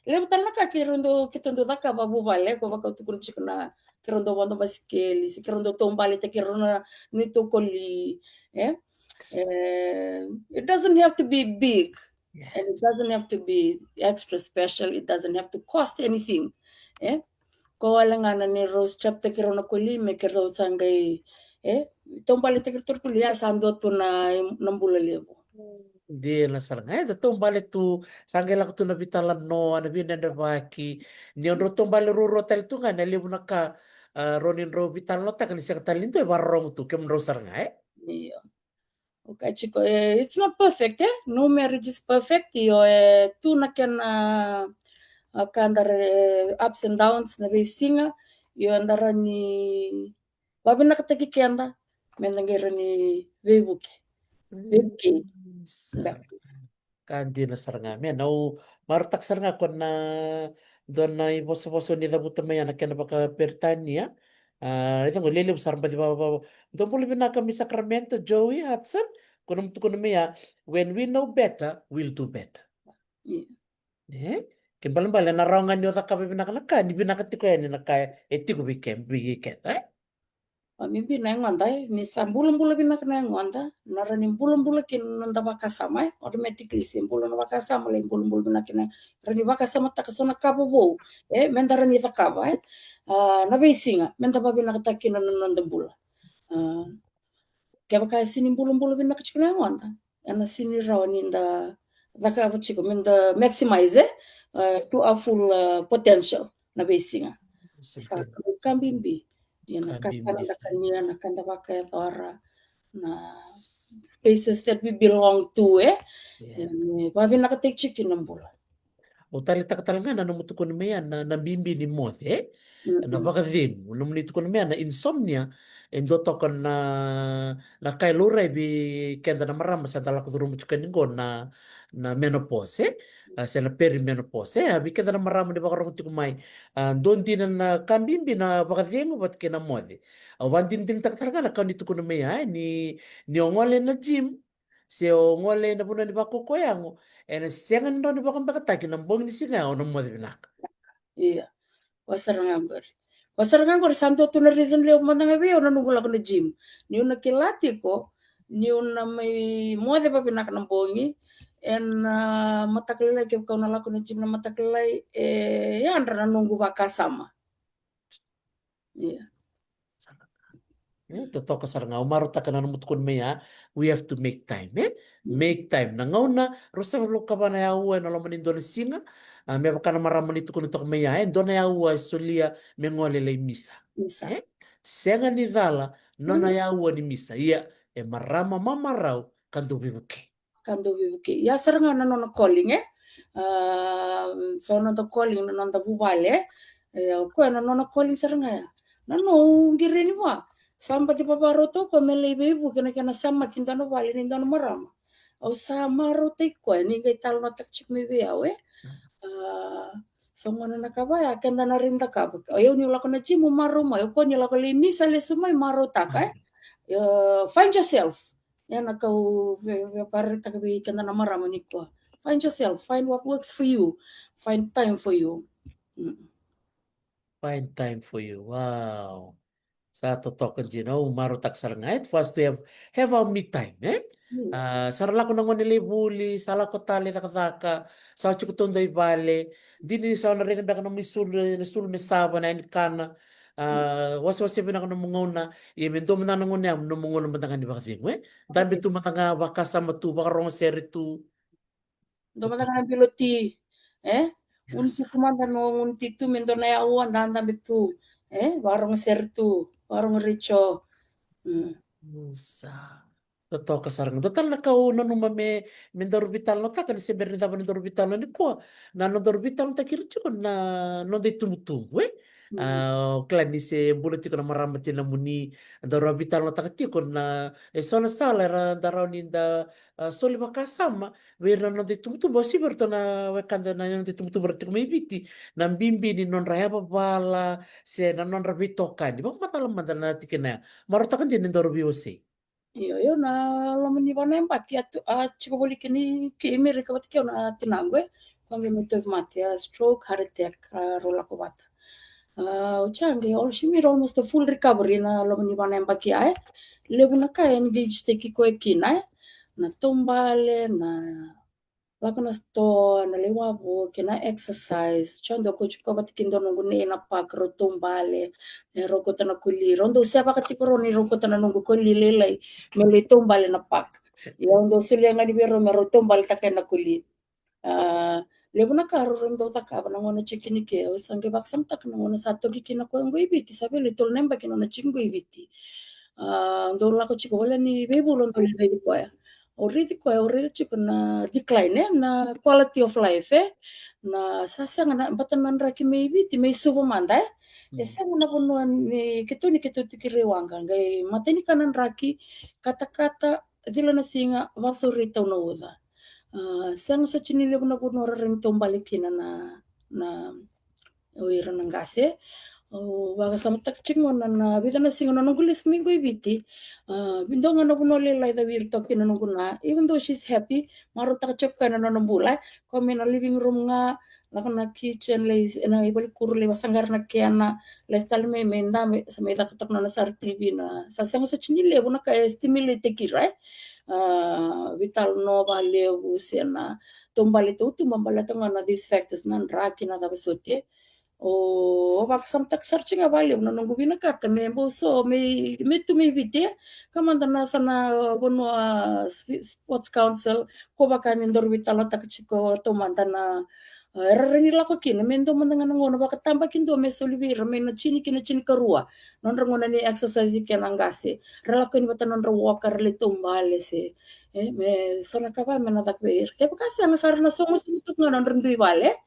levu tale na ka keirau dau, keitou dau cakava vuvale, ko vaka au tukuna tiko na, keirau dau vodo basikeli, se keirau dau taubaletaki keirau na neitou koli, e? E, it doesn't have to be big, and it doesn't have to be extra special, it doesn't have to cost anything, e? Ko wale ga na neirau straptaki keirau na koli me keirau sa qai, e, taubaletaki keirau na koli, ia sa dua tu na, na bula levu. Dina sara ga, e, da taubale tu, sa qai lako tu na veitalanoa, na veidredrevaki. Ni o drau taubale ruarua tale tu ga, na levu na ka, a, rawa ni drau veitalanoataka ni sega tale ni dua e vakarorogo tu, kemudrau sara ga, e? Io. Okay, tiko, e, it's not perfect, e? No marriage is perfect, io, e, tu na kena, a, ka da ra, e, ups and downs na veisiga, io, da rawa ni vavinakataki keda, meda qai rawa ni veivuke. Veivuke. Ka dina sara ga, me na au marautaka sara ga ko na dua na ivosavosa ni cavuta mai ya na kena vakaperitania. A, e cau qo lelevu sara baci vava, vava. Dou bula vinaka mai Sacramento, Joey Hudson, ko na mutukuna mai ya, when we know better, we'll do better. E? Ke balebale na rawa ga ni o cakava vinaka na ka, ni vinaka tiko yani na ka e tiko vei ke, vei keda, e? A, bibi na yagoda, e, ni sa bulabula vinaka na yagoda, na rawa ni bulabula kina na noda vakasama, e, automatically se bula na vakasama, lai bulabula vinaka kina, rawa ni vakasamataka so na ka vovou, e, meda rawa ni cakava, e, a, na veisiga, meda vavinakataka kina na noda bula. A, kevaka e sini bulabula vinaka tiko na yagoda, ena sini rawa ni da cakava tiko, me da maximize, e, uh, to our full, uh, potential na veisiga. Sa ka bibi. Ia na ka da kania, na ka da vakayacora, na spaces that we belong to, e? Ia me vavinakataki tiko kina bula. Au taleitaka tale ga na nomu tukuna mai ya na, na bibi ni moce, e? Na vakacegu, nomuni tukuna mai ya na insomnia, e dua toka na, na ka e laurai vei keda na marama sa da lako curuma tiko yani qo na, na menopause, e? A, se na perimenopause, e? A, vei keda na marama ni vakarorogo tiko mai, a, dua dina na ka bibi na vakacegu vata kei na moce. Au vakadinadinataka tale ga na ka ni tukuna mai ya, e? Ni, ni o gole na gym, se o gole ena vanua ni vakaukauwa yago, ena sega ni rawa ni vakabekataki na bogi ni siga ya o na moce vinaka. Ia. Koya sara ga qori. Koya sara ga qori sa dua tu na reason levu mada ga vei au na noqu lako na gym. Niu na kila tiko niu na mai moce vavinaka na bogi, ena, a, mataka lailai, kevaka au na lako na gym na mataka lailai, e yadra na noqu vakasama. Ia. E, totoka sara ga, au marautaka na nomu tukuna mai ya, we have to make time, e? Make time. Na gauna, ruasagavulu ka va na yaua ena loma ni dua na siga, a, me vaka na marama ni tukuna toka mai ya, e, dua na yaua e solia me gole lai misa. E? Sega ni cala nona yaua ni misa. Ia, e marama mamarau ka dau veivukei. Ka dau veivukei. Ia sara ga na nona calling, e? A, so noda calling na noda vuvale, e? E, o koya na nona calling sara ga ya. Na noqu qiri ni vua. Sa baci vavarau toka me lai veivuke na kena samaki dua na vale ni dua na marama. Au sa marautaki koya, ni qai talanoataka tiko mai vei au, e? A, So gona na ka vaya, keda na rai ni cakava. O yau niu lako na gym, au marau mai. O koya ni lako lai misa lesu mai, marautaka, e? Io, find yourself. Ia na ka au ve-, vakaraitaka vei keda na marama nikua. Find yourself, find what works for you, find time for you. Mm. Find time for you. Wow. Sa totoka dina, au marautaka sara ga, e, for us to have, have our me time, e? Mm. Ah, sa ra lako na gone lai vuli, sa lako tale cakacaka, sa tiko taudua i vale, dina ni sa na raica beka nomu isulu, na isulu me sava, na yani kana. Ah, wasewase vinaka nomu gauna, ia me dua mada na gauna ya, nomu gauna mada ga ni vakacegu, e? Dabe tu mada ga, vakasama tu, vakarogo sere tu. Dua mada ga na bilo ti, e? Gunu ti tu mada, no gunu ti tu me dua na yaua, da dabe tu, e? Vakarogo sere tu, vakarogo retio. Mm. Sa totoka sara ga. Dua tale na ka au nanuma me, me daru veitalanoataka, ni se bera ni cava na daru veitalanoa nikua, na nodaru veitalanoataki ira tiko na noda itubutubu, e? Mm. Ah, o kila ni se bula tiko na marama tinamuni, daru a veitalanoataka tiko na, e so na sala era da rawa ni da, ah, soli vakasama vei ira na noda itubutubu, o sivia iratou na wekada na noda itubutubu era tiko mai Viti, na bibi ni nodra yavavala se na nodra veitokani. Vakamacala mada na tikina ya. Marautaka dina ni daru veiwasei. Io, io, na loma ni va na yabaki a tu, a tiko voli kina i Amerika vata kei au na tinaqu, e. Koya qai mai tauvimate, a stroke, heart attack, a rau lako vata. Ah, oti ya qai al-, she made almost a full recovery na loma ni va na yabaki ya, e. Levu na ka e engage-taki koya kina, e. Na taubale, na lako na sitoa, na lai wavoki, na exercise. Oti ya dau kauti koya vata kei dua noqu nei na park, rau taubale, e, rau kauta na koli. Rau dau sevaka tiko rau ni rau kauta na noqu koli lailai me lai taubale na park. Ia au dau solia ga ni vei rau me rau taubaletaka na koli. Ah, levu na ka rau dau cakava na gauna tiko kina ke. Au sa qai vakasamataka na gauna sa toki kina koya qo i Viti, sa vei lai tolu na yabaki na nona tiko qo i Viti. Ah, dau lako tiko wale ni veivula, dau lai raici koya. Au raici koya, au raica tiko na decline, e, na quality of life, e. Na sa sega na, baleta na draki mai Viti, mai Suva mada, e. E sega na vanua ni keitou, ni keitou tiko i Raiwaqa, qai matai ni ka na draki, katakata, cila na siga, vasauri tau na uca. Ah, sega soti ni levu na vanua ra rawa ni taubale kina na, na, o ira na qase. Au vakasamataka tiko gona na vica na siga na noqu lesu mai qo i Viti. Ah, dua ga na vanua lailai cau ira toka kina noqu na. Even though she's happy, marautaka tiko koya na nona bula, e. Koya mai na living room ga, lako na kitchen, lai, na ivalikuru, lai vasaqara na kena, lesu tale mai, mai dabe, sa mai caka toka na nona sara T V na. Sa sega soti ni levu na ka e stimulate-taki ira, e. Ah, veitalanoa vakalevu se na taubale tautuba baleta ga na these factors, na draki, na cava soti, e. Au vakasamataka sara tiko ga vakalevu na noqu vinakata me bau so, me, me tu mai Viti, e. Ka mada na sa na vanua, ah, sp-, sports council, ko vaka ni daru veitalanoataka tiko taumada na, ah, era rawa ni lako kina, me dua mada ga na gauna vakatabakidua me soli vei ira mai na tini ki na tinikarua. Nodra gauna ni exercise kei na qase. Ra lako yani vata nodra walk, ra lai taubale se, e, me so na ka vaya me na caka vei ira. Kevaka sega sa ra na sogosogo tu ga nodra dui vale.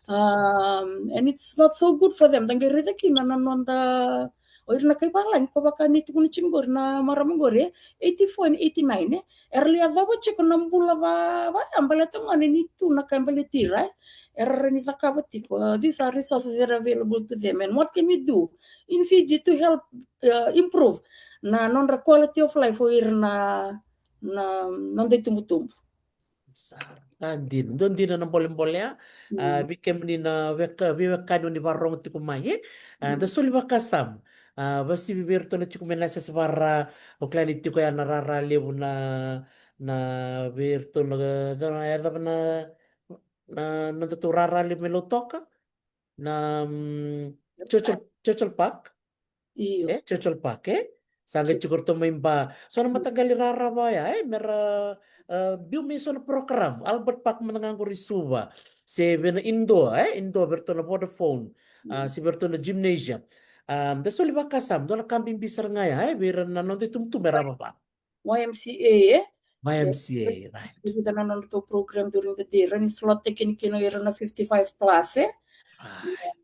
Um, and it's not so good for them. Da qai raica kina na noda, o ira na kai valagi, ko vaka ni tukuna tiko qori na marama qori, e, eighty-four and eighty-nine, e. Era lai yacova tiko na bula va, va, e, baleta gona ni tu na ka e baleti ira, e. Era rawa ni cakava tiko. Uh, these are resources that are available to them. And what can we do in Fiji to help, uh, improve na nodra quality of life o ira na, na, na noda itubutubu? Sa dina, dua dina na bolebole, a, a, vei kemuni na weka, veiwekani oni vakarorogo tiko mai, e? A, da soli vakasama. A, vasivi vei iratou na tiko mai na yasayasa vaka-Ra, o kila ni tiko ya na rara levu na, na vei iratou na, na, na, na, na nodatou rara levu mai Lautoka. Na, mm, Churchill, Churchill Park. Io. E, Churchill Park, e? Sa qai tiko ratou mai Ba. So na mataqali rarava oya, e? Me ra, e, biu mai so na program. Albert Park mada ga qori Suva. Se vei na indoor, e? Indoor, vei ratou na Vodafone. A, se vei ratou na gymnasium. A, da soli vakasama, dua na ka bibi sara ga ya, e? Vei ira na noda itubutubu me ra vava. Y M C A, e? Y M C A, right. Vica na nodratou program during the day. Ra ni slot-taki kina ira na fifty-five plus, e? Right.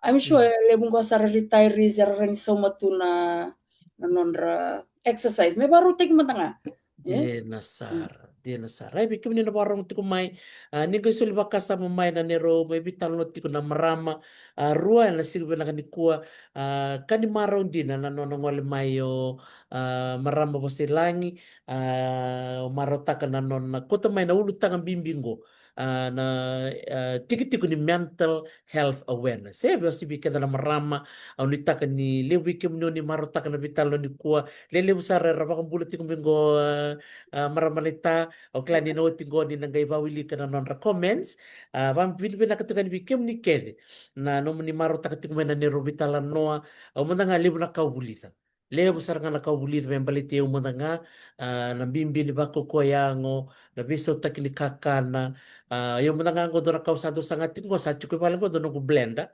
I'm sure, e, levu qo sara retirees, era rawa ni sauma tu na, na nodra exercise. Me vakarautaki mada ga. E? E, na sara. Dina sara. E vei kemuni na vakarorogo tiko mai, a, ni qai soli vakasama mai na neirau mai veitalanoa tiko na marama, a, rua ena siga vinaka nikua, a, ka ni marau dina na nona gole mai o, a, marama Vosailagi, a, marautaka na nona kauta mai na ulutaga bibi qo, a, na, a, tikitiki ni mental health awareness. E vei, o si vei keda na marama, au nuitaka ni levu vei kemuni o ni marautaka na veitalanoa nikua, lelevu sara era vakabula tiko mai qo, a, a, marama naita, au kila ni na oti qo ni na qai vawilika na nodra comments, a, vavinavinaka tiko yani vei kemuni kece, na nomuni marautaka tiko mai na neirau veitalanoa, au mada ga levu na ka au vulica. Levu sara ga na ka au vulica me baleti au mada ga, a, na bibi ni vakaukauwa yago, na veisautaki ni kakana, a, au mada ga qo dua na ka au sa dau saga tiko qo sa tiko i vale qo dua noqu blender.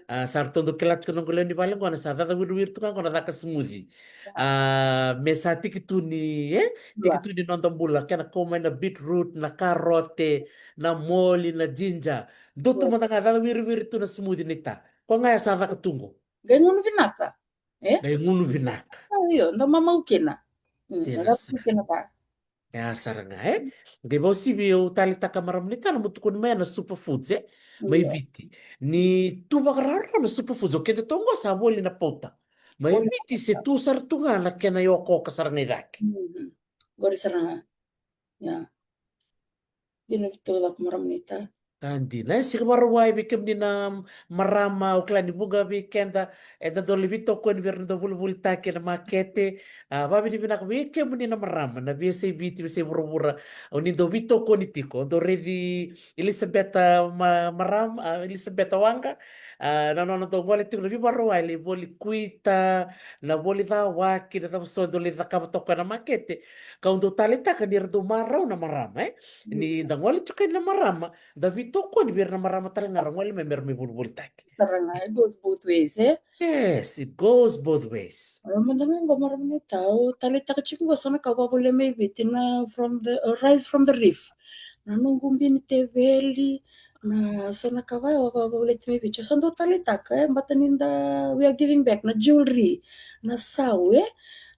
A, sa ratou dau kila tiko noqu lewe ni vale qo na sa caca wiriwiri tu ga qo na caka smoothie. A, me sa tiki tu ni, e? Tiki tu ni noda bula, kena kau mai na beetroot, na karote, na moli, na ginger. Dou tu mada ga caca wiriwiri tu na smoothie naita. Ko ga ya sa caka tu qo. Qai gunu vinaka. E? Qai gunu vinaka. A, io, da mamau kina. Mm, da mamau kina ka. E a sara ga, e? Qai vausivi au taleitaka marama naita na mutukuni mai na superfoods, e? Mai Viti. Ni tu vakararau na superfoods, o keda toqo sa voli na pauta. Mai Viti se tu sara tu ga na kena iokaoka sara ga i cake. Mm. Qori sara ga. Ia. Dina vitu caka marama naita. A dina, e sika vakarau ai vei kemuni na marama, au kila ni vuqa vei keda, eda dau lai veitokoni vei ira na dau volivolitaki ena makete. A, vavinavinaka vei kemuni na marama, na veiyasai Viti, veiyasai vuravura, o ni dau veitokoni tiko, dau raici Elisabeta ma-, marama, a, Elisabeta Waqa, a, na nona dau gole tiko na veivakarau ai, lai voli kuita, na voli cawaki, na cava so dau lai cakava toka ena makete. Kau dau taleitaka ni ra dau marau na marama, e? Ni da gole tiko na marama, da veitokoni vei ira na marama tale ga ra gole mai me ra mai volivolitaki. Sara ga, it goes both ways, e? Yes, it goes both ways. Au mada ga qo marama naita, au taleitaka tiko qo so na ka vavolia mai Viti na from the, uh, rice from the reef. Na noqu bini teveli, na so na ka vaya vavolia tiko mai Viti. Au sa dau taleitaka, e, bata ni da, we are giving back, na jewelry, na sau, e?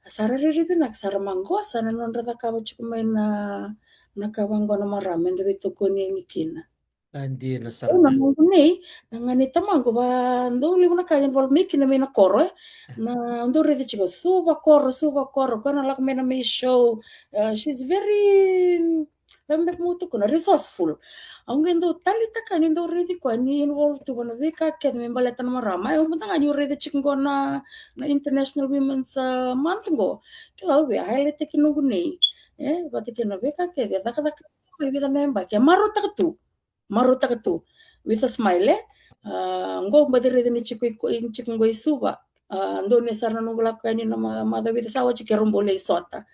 Sa ra rairai vinaka, sa ra maqosa na nodra cakava tiko mai na, na ka vaqo na marama, eda veitokoni yani kina. A dina sara. Na noqu nei, na ganei tamaqu va dau levu na ka involve mai kina mai na koro, e. Na dau raici tiko suva koro, suva koro, koya na lako mai na mai show. Uh, she's very, cava beka meu tukuna, resourceful. Au qai dau taleitaka ni dau raici koya ni involve tu vana veika kece me baleta na marama. Au mada ga niu raica tiko qo na, na International Women's, uh, Month qo. Kila au via highlight-taki noqu nei. E, vata kei na veika kece, cakacaka mai vica na yabaki, e marautaka tu. Marautaka tu. With a smile, e? A, qo baci raica ni tiko i ko-, i tiko qo i Suva. A, donuya sara na noqu lako yani na ma-, macawa vica sa oti keirau bau lai sota.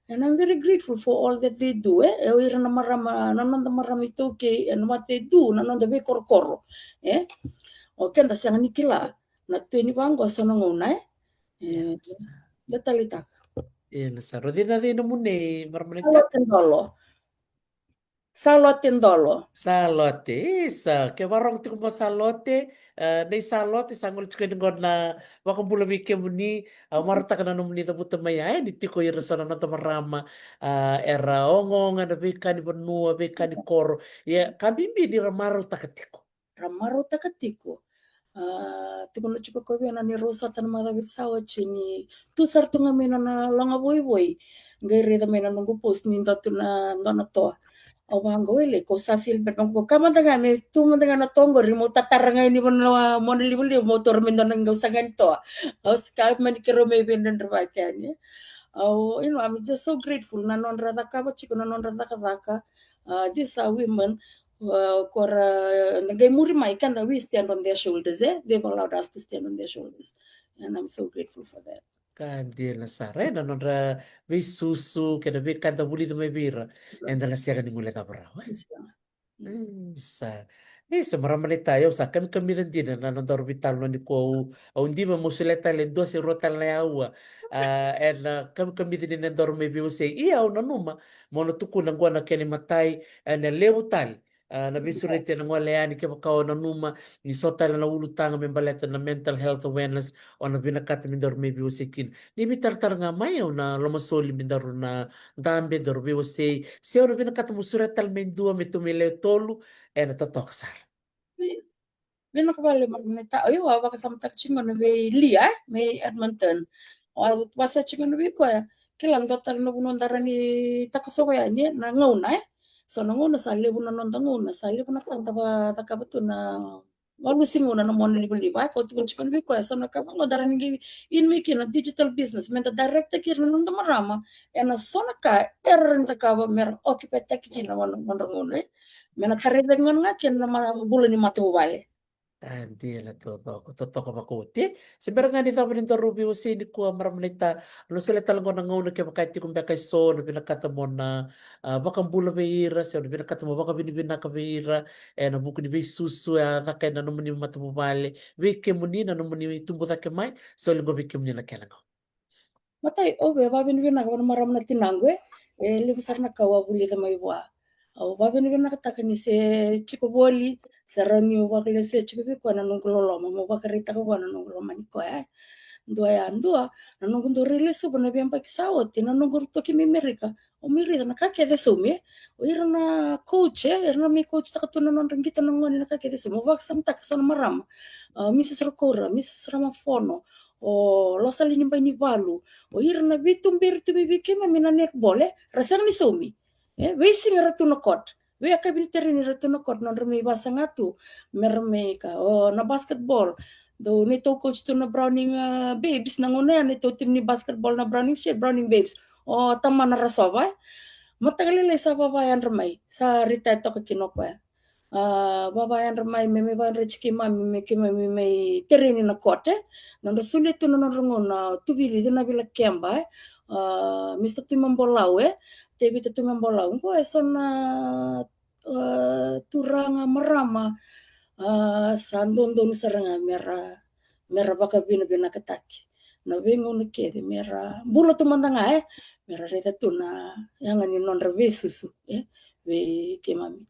And I'm very grateful for all that they do, e? E o ira na marama, na noda marama iTaukei, and what they do, na noda veikorokoro, e? O keda sega ni kila na tu ni vaqo so na gauna, e? E, da taleitaka. E, na sa roci na cei na mune, marama naita? Salote Dolo. Salote Dolo. Salote, isa, ke vakarorogo tiko mai Salote, e, nei Salote, sa gole tiko yani qo na vakabula vei kemuni, au marautaka na nomuni cavuta mai, e, ni tiko ira so na noda marama, a, era ogaoga na veika ni vanua, veika ni koro. Ia, ka bibi ni ra marautaka tiko. Ra marautaka tiko. A, tukuna tiko ko vei na neirau sota na macawa vica sa oti ni tu sara tu ga mai na, na loga voivoi. Qai raica mai na noqu post ni dua tu na, dua na toa. Au vaqo, wele, ko sa feel bad, vaqo, ka mada ga me tu mada ga na toa qori, mo tatara ga yani vanua monalivaliva, mo taura me dua na qau saga ni toa. Au sika mani keirau mai veidredrevaki yani. Au, you know, I'm just so grateful na nodra cakava tiko, na nodra cakacaka. A, these are women, a, ko ra, na qai muri mai keda, we stand on their shoulders, e? They've allowed us to stand on their shoulders. And I'm so grateful for that. Ka dina sara, e, na nodra veisusu, kei na veika eda vulica mai vei ira, eda na sega ni guilecava rawa, e? Isa. Isa. Isa, marama naita, au sa kamikamica dina na nodaru veitalanoa nikua, au, au diva meu solia tale e dua se rua tale na aua. A, ena kamikamica ni nodaru mai veiwasei. Ia au nanuma, meu na tukuna qo na kena imatai, ena levu tale. A, na veisureti ena gole yani, kevaka o nanuma ni so tale na ulutaga me baleta na mental health awareness, o na vinakata me daru mai veiwasei kina. Ni veitaratara ga mai, au na lomasoli me daru na dabe, daru veiwasei. Se o na vinakata mo sureta tale mai dua me tu mai lewe tolu, ena totoka sara. Vinaka vale, Marama Naita. Io, au vakasamataka tiko gona vei Lia, e, mai Edmonton. Au vakasamataka tiko gona vei koya. Kila dua tale na vanua da rawa ni takosova yani, e, na gauna, e. So na gauna sa levu na noda gauna, sa levu na ka da va-, cakava tu na valusi gauna na mona livaliva, e. Ko tukuna tiko gona vei koya, so na ka vaqo da rawa ni qai in mai kina digital business, me da direct-taki ira na noda marama ena so na ka era rawa ni cakava me ra occupy-taki kina na nodra gauna, e. Me na tarai cake gona ga kina na ma-, bula ni matavuvale. A, dina, totoka, totoka vakaoti. Se bera ga ni cava ni daru veiwasei nikua, Marama Naita, au na solia tale gona na gauna kevaka e tiko beka e so na vinakata mo na, a, vakabula vei ira, se o na vinakata mo vakavinavinaka vei ira ena vuku ni veisusu e a caka ena nomuni matavuvale, vei kemuni na nomuni tubu cake mai, soli qo vei kemuni na kena gauna. Matai, au via vakavinavinaka vua na marama na tinaqu, e, e levu sara na ka au a vulica mai vua. Au vakavinavinakataka ni se tiko voli, se rawa niu vakalesuya tiko vei koya na noqu loloma, meu vakaraitaka vua na noqu lomani koya, e. Dua ya, dua, na noqu dau rai lesuva na veiyabaki sa oti, na noqu toki mai Merika, au mai raica na ka kece e saumi, e. O ira na coach, e, ira na mai coach-taka tu na nodra qito na gone, na ka kece e saumi. Au vakasamataka so na marama, a, Mrs Rokoura, Mrs Ramafono, o Losali ni Bainivalu, o ira na veituberi tu mai vei keimami na netball, e, ra sega ni saumi. E, veisiga ra tu na court, veiyakavi ni tereni ra tu na court, nodra mai vasaga tu, me ra mai ka, o, na basketball. Dau neitou coach tu na Browning, a, Babes, na gauna ya neitou team ni basketball na Browning, se Browning Babes, o Tamana Rasova, e. Mataka lailai sa vavayadra mai, sa retire toka kina o koya. A, vavayadra mai, me, me vayadra tiko keimami, me keimami mai tereni na court, e. Nodra solia tu na nodra gauna, Tuvili, Cina Vilakeba, e. A, Mr Tuimabolau, e. Tevita Tuimabolau. Qo e so na, a, turaga marama, a, sa dodonu sara ga me ra, me ra vakavinavinakataki. Na veigauna kece me ra bula tu mada ga, e, me ra raica tu na yaga ni nodra veisusu, e, vei keimami.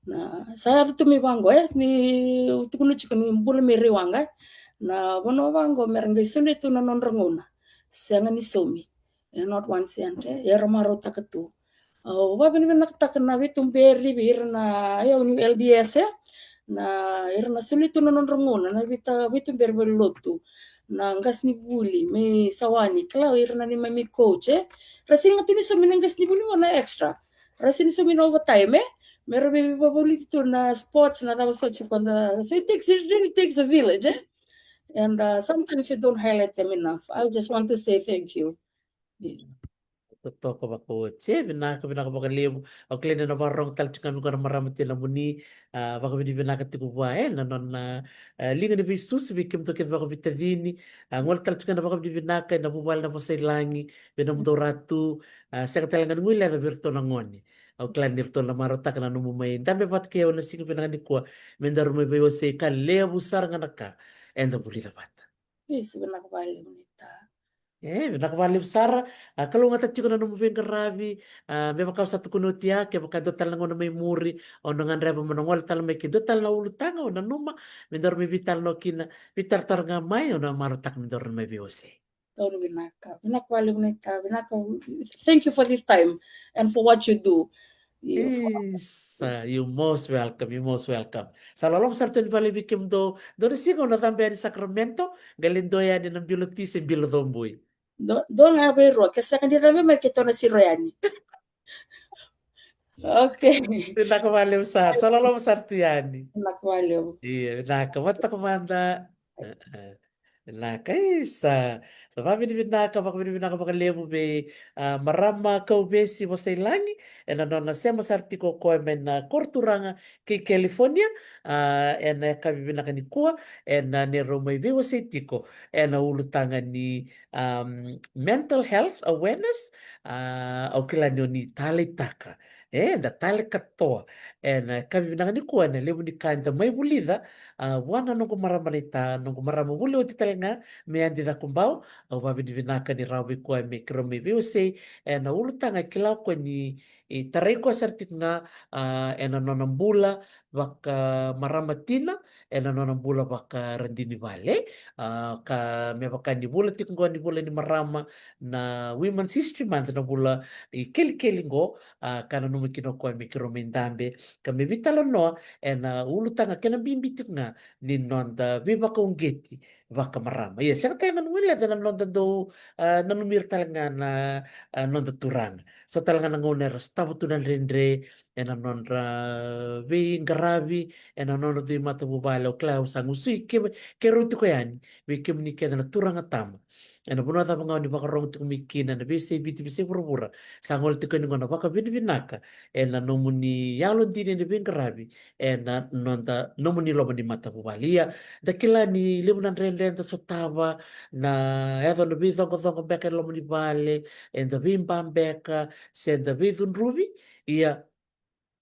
Na, sa yaco tu mai vaqo, e, niu tukuna tiko ni bula mai Raiwaqa, e. Na vanua vaqo me ra qai solia tu na nodra gauna. Sega ni saumi. E, not one cent, e, era marautaka tu. Au vakavinavinakataka na veituberi, vei ira na, e, au ni L D S, e, na, ira na solia tu na nodra gauna, na veita-, veituberi valenilotu, na qasenivuli mai Sawani, kila, ira na neimami coach, e. Ra sega tu ni saumi na qasenivuli qo na extra. Ra sega ni saumi na overtime, e. Me ra veivavoliti tu na sports, na cava soti, ko da. So it takes, it really takes a village, e. And, uh, sometimes you don't highlight them enough. I just want to say thank you. Io. Totoka vakaoti. E, vinaka, vinaka vakalevu. Au kila ni na vakarorogo tale tiko ga mai qo na marama tinamuni, a, vakavinavinaka tiko vua, e, na nona, a, liga ni veisusu vei kemudou kece vakaveitacini. A, gole tale tiko ga na vakavinavinaka ena vuvale na Vosa i Lagi, vei nomudou ratu, a, sega tale ga ni guileca vei iratou na gone. Au kila ni ratou na marautaka na nomu mai dabe vata kei au ena siga vinaka nikua, me daru mai veiwasei ka levu sara ga na ka eda vulica vata. Io, sa vinaka vakalevu, Naita. E, vinaka vakalevu sara. A, kalougata tiko na nomu veiqaravi. A, me vaka au sa tukuna oti ya, kevaka e dua tale na gauna mai muri, au na gadreva meu na gole tale mai ke dua tale na ulutaga au nanuma me daru mai veitalanoa kina, veitaratara ga mai, au na marautaka me daru mai veiwasei. Totolo vinaka. Vinaka vakalevu, Naita. Vinaka. Thank you for this time and for what you do. Io, for Isa, you're most welcome, you're most welcome. Sa loloma sara tu yani vakalevu vei kemudou. Dua na siga au na cabe yani Sacramento, qai lai dua yani na bilo ti se bilo cobui. Dua, dua ga vei rua, ke sega ni cabe mai keitou na siro yani. Okay. Vinaka vakalevu sara, sa loloma sara tu yani. Vinaka vakalevu. Io, vinaka, vakatoka mada. E, e. Vinaka, isa. Vakavinavinaka, vakavinavinaka vakalevu vei, a, marama Kauvesi Vosa i Lagi, ena nona sema sara tiko o koya mai na koro turaga kei California, a, ena yakavi vinaka nikua, ena neirau mai veiwasei tiko ena ulutaga ni, um, mental health awareness, a, au kila ni o ni taleitaka, e, da tale katoa, ena yakavi vinaka nikua, ena levu ni ka eda mai vulica, a, vua na noqu marama naita, noqu marama vuli oti tale ga, me Adi Cakubau. Au vakavinavinaka ni rawa vei koya me keirau mai veiwasei ena ulutaga e kila o koya ni, e, tarai koya sara tiko ga, a, ena nona bula vakamarama tina, ena nona bula vakaradini vale. A, ka me vaka ni vula tiko qo ni vula ni marama, na Women's History Month, na vula ikelikeli qo, a, ka nanuma kina o koya me keirau mai dabe ka me veitalanoa ena ulutaga kena bibi tiko ga ni noda veivakauqeti vakamarama. Ia, sega tale ga ni guilecavi na noda dau, a, nanumi ira tale ga na, a, noda turaga. So tale ga na gauna era sotava tu na dredre ena nodra veiqaravi ena nodra dui matavuvale. O kila, au sa gusui ke, keirau tiko yani vei kemuni kece na turaga tama ena vanua cava ga o ni vakarogo tiko mai kina, na veiyasai Viti, veiyasai vuravura. Sa gole tiko yani qo na vakavinavinaka ena nomuni yalodina ena veiqaravi ena noda, nomuni loma ni matavuvale. Ia, da kila ni levu na dredre da sotava, na yaco na veicoqacoqa beka e loma ni vale, eda veiba beka, se da veicudruvi. Ia,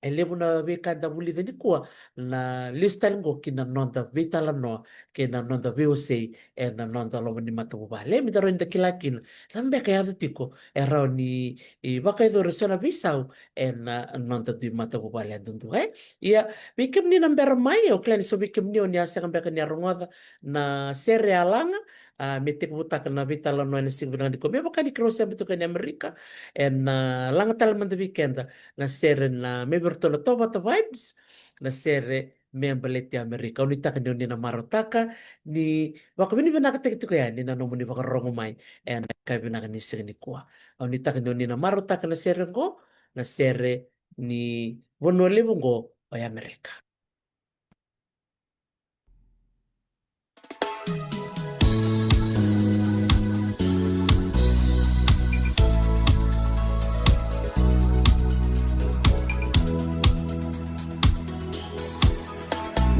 e levu na veika eda vulica nikua, na lesu tale qo ki na noda veitalanoa kei na noda veiwasei ena noda loma ni matavuvale, me da rawa ni da kila kina cava beka e yaco tiko e rawa ni, e, vakayacori eso na veisau ena noda dui matavuvale yadudua, e. Ia, vei kemuni na bera mai, au kila ni so vei kemuni o ni a sega beka ni a rogoca na sere e a laga, a, me tekivutaka na veitalanoa ena siga vinaka nikua. Me vaka ni keirau sema tiko yani Amerika, ena, a, laga tale mada vei keda na sere na, me vei iratou na Tovata Vibes, na sere me baleti Amerika. Au nuitaka ni o ni na marautaka, ni vakavinavinakataki tiko yani na nomuni vakarorogo mai ena yakavi vinaka ni siga nikua. Au nuitaka ni o ni na marautaka na sere qo, na sere ni vanua levu qo o Amerika.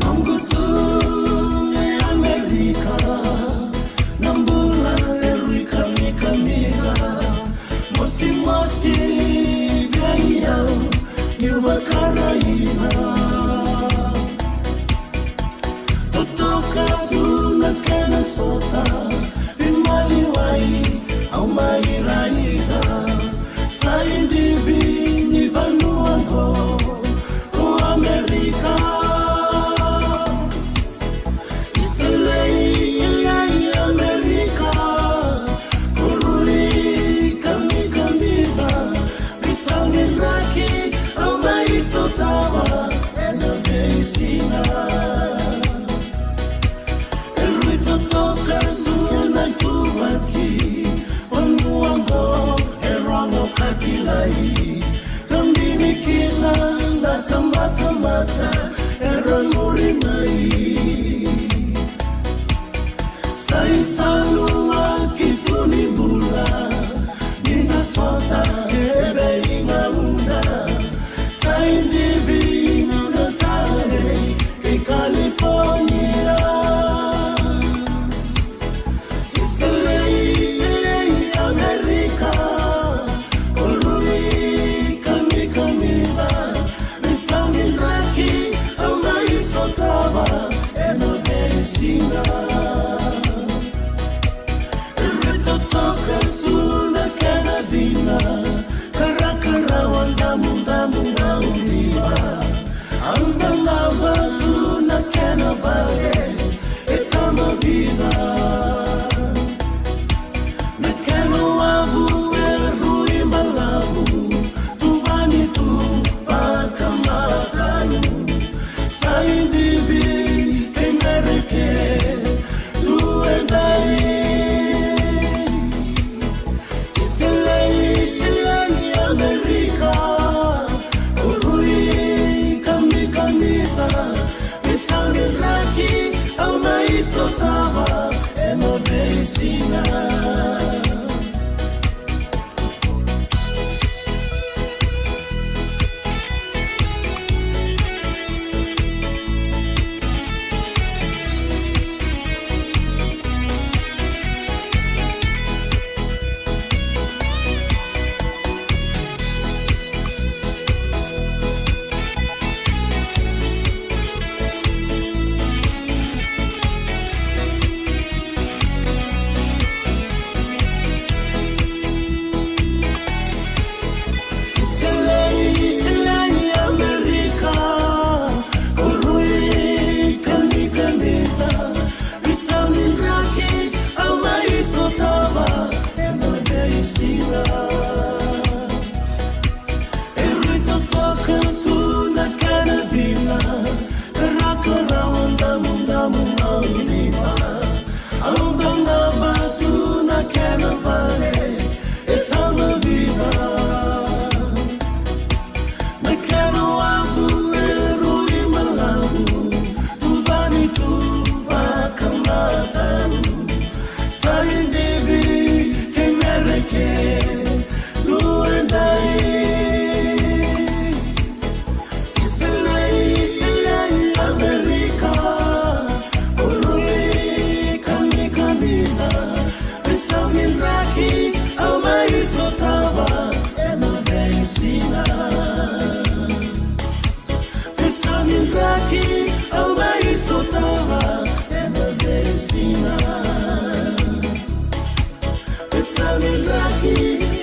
Noqu tu e Amerika, na bula e rui kamikamica. Mosimosi vei au niu vakaraica. Totoka tu na kena sota, veimaliwai au mai raica. Sa idivi ni vanua qo ko Amerika. Iselei, Iselei Amerika, ko rui kamikamica. Veisau ni draki au mai sotava ena veisiga. E rui totoka tu na ituvaki, vanua qo e rogo ka kilai. Ka bini kina na tabatamata era muri mai. Sa isaluaki tu ni bula ni da sota e veigauna. Sa idivi ni da talei kei California. Iselei, Iselei Amerika, ko rui kamikamica. Veisau ni draki au mai sotava ena veisiga. E rui totoka tu na kena cina, karakarawa damudamu na uciva. Au dagava tu na kena vale e tama vica. Na kena wavu e rui balavu, tuvani tu vakamatau. Sa idivi kei Mereke tu e dai. Iselei, Iselei Amerika, ko rui kamikamica. Veisau ni draki au mai sotava Sa ni draki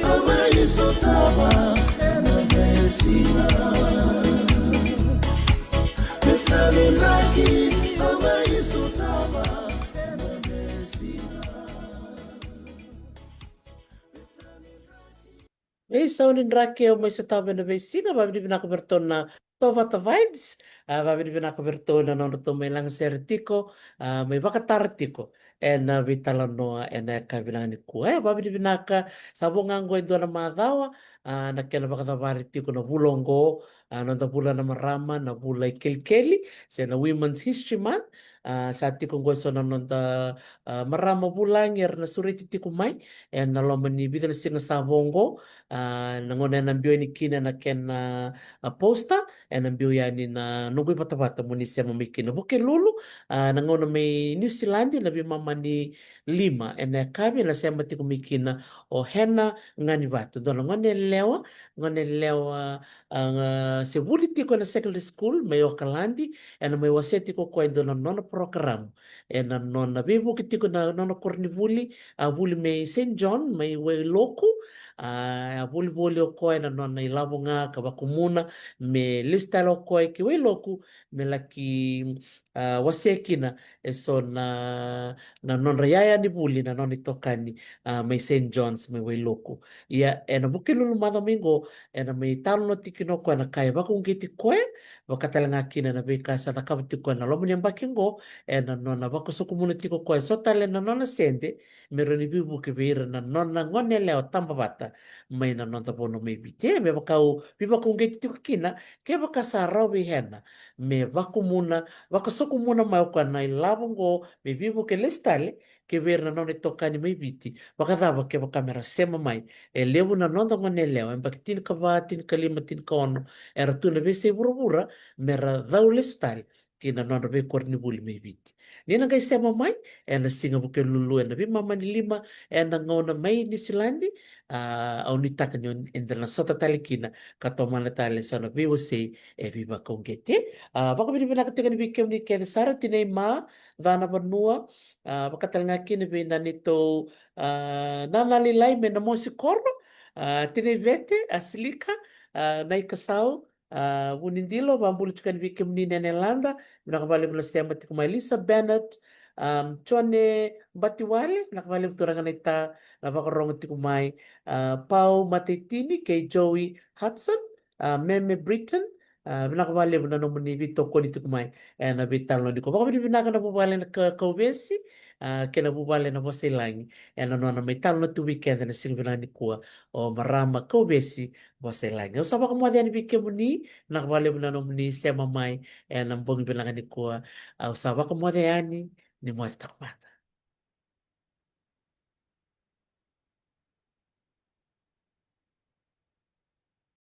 au mai sotava ena veisiga. Sa ni draki au mai sotava ena veisiga. Veisau ni draki au mai sotava ena veisiga, vavinavinaka vei ratou na Tovata Vibes, a, vavinavinaka vei ratou na nodratou mai lagasere tiko, a, mai vakatara tiko ena veitalanoa ena yakavi vinaka nikua. E, vavinavinaka, sa vo ga oqo e dua na macawa, a, na kena vakacavari tiko na vula oqo, a, noda vula na marama, na vula i kelikeli, se na Women's History Month, a, sa tiko oqo eso na noda, a, marama vulagi era na sureti tiko mai, ena loma ni vica na siga sa vo oqo, a, na gauna ena biu yani kina na kena, a, poster, ena biu yani na noqu ivatavata mo ni sema mai kina. Vukelulu, a, na gauna mai New Zealand, na veimama ni lima ena yakavi, ena sema tiko mai kina o Hena Ganivatu, dua na gone yalewa, gone yalewa, a, se vuli tiko ena secondary school mai Okaladi, ena mai wasea tiko o koya e dua na nona porokaramu ena nona veivuke tiko na nona koronivuli, a vuli mai Saint John mai Wailoku, a, a volivoli o koya ena nona ilavo ga ka vakumuna me lesu tale o koya ki Wailoku me laki, a, wasea kina eso na, na nodra iyaya ni vuli na nona itokani, a, mai Saint John's mai Wailoku. Ia ena Vukelulu macawa mai oqo ena mai talanoa tiko kina o koya na ka e vakauqeti koya, vaka tale ga kina na veika sa cakava tiko koya na loma ni yabaki oqo, ena nona vakasokumuna tiko koya eso tale na nona sede me rawa ni veivuke vei ira na nona gone yalewa tabavata mai na noda vanua mai Viti. E, me vaka au veivakauqeti tiko kina, kevaka sa rawa vei Hena me vakumuna, vakasokumuna mai o koya na ilavo oqo me veivuke lesu tale, kei vei ira na nona itokani mai Viti, vakacava kevaka me ra sema mai? E levu na noda gone yalewa, yabaki tinikava, tinikalima, tinikaono, era tu ena veiyasai vuravura, me ra cau lesu tale ki na nodra veikoronivuli mai Viti. Ni na qai sema mai ena siga Vukelulu ena veimama ni lima ena gauna mai Niusiladi, a, au nuitaka ni eda na sota tale kina ka tomana tale eso na veiwasei e veivakauqeti. A, vakavinavinaka tiko yani vei kemuni kece sara, Tinai Ma, Cana Vanua, a, vaka tale ga kina vei na neitou, a, nana lailai mai Namosikoro, a, Tinai Vete, a, Silika, a, Nai Kasau, a, Vunidilo, vakabula tiko yani vei kemuni Nene Lada, vinaka vakalevu na sema tiko mai. Lisa Bennett, a, Jone Batiwale, vinaka vakalevu turaga naita na vakarogo tiko mai, a, Pau Mataitini kei Joey Hudson, a, Meme Britton, a, vinaka vakalevu na nomuni veitokoni tiko mai ena veitalanoa nikua. Vakavinavinaka na vuvale na Ka-, Kauvesi, a, kei na vuvale na Vosailagi ena nona mai talanoa tu vei keda ena siga vinaka nikua o marama Kauvesi Vosailagi. Au sa vakamoce yani vei kemuni, vinaka vakalevu na nomuni sema mai ena bogi vinaka nikua. Au sa vakamoce yani, ni moce toka mada.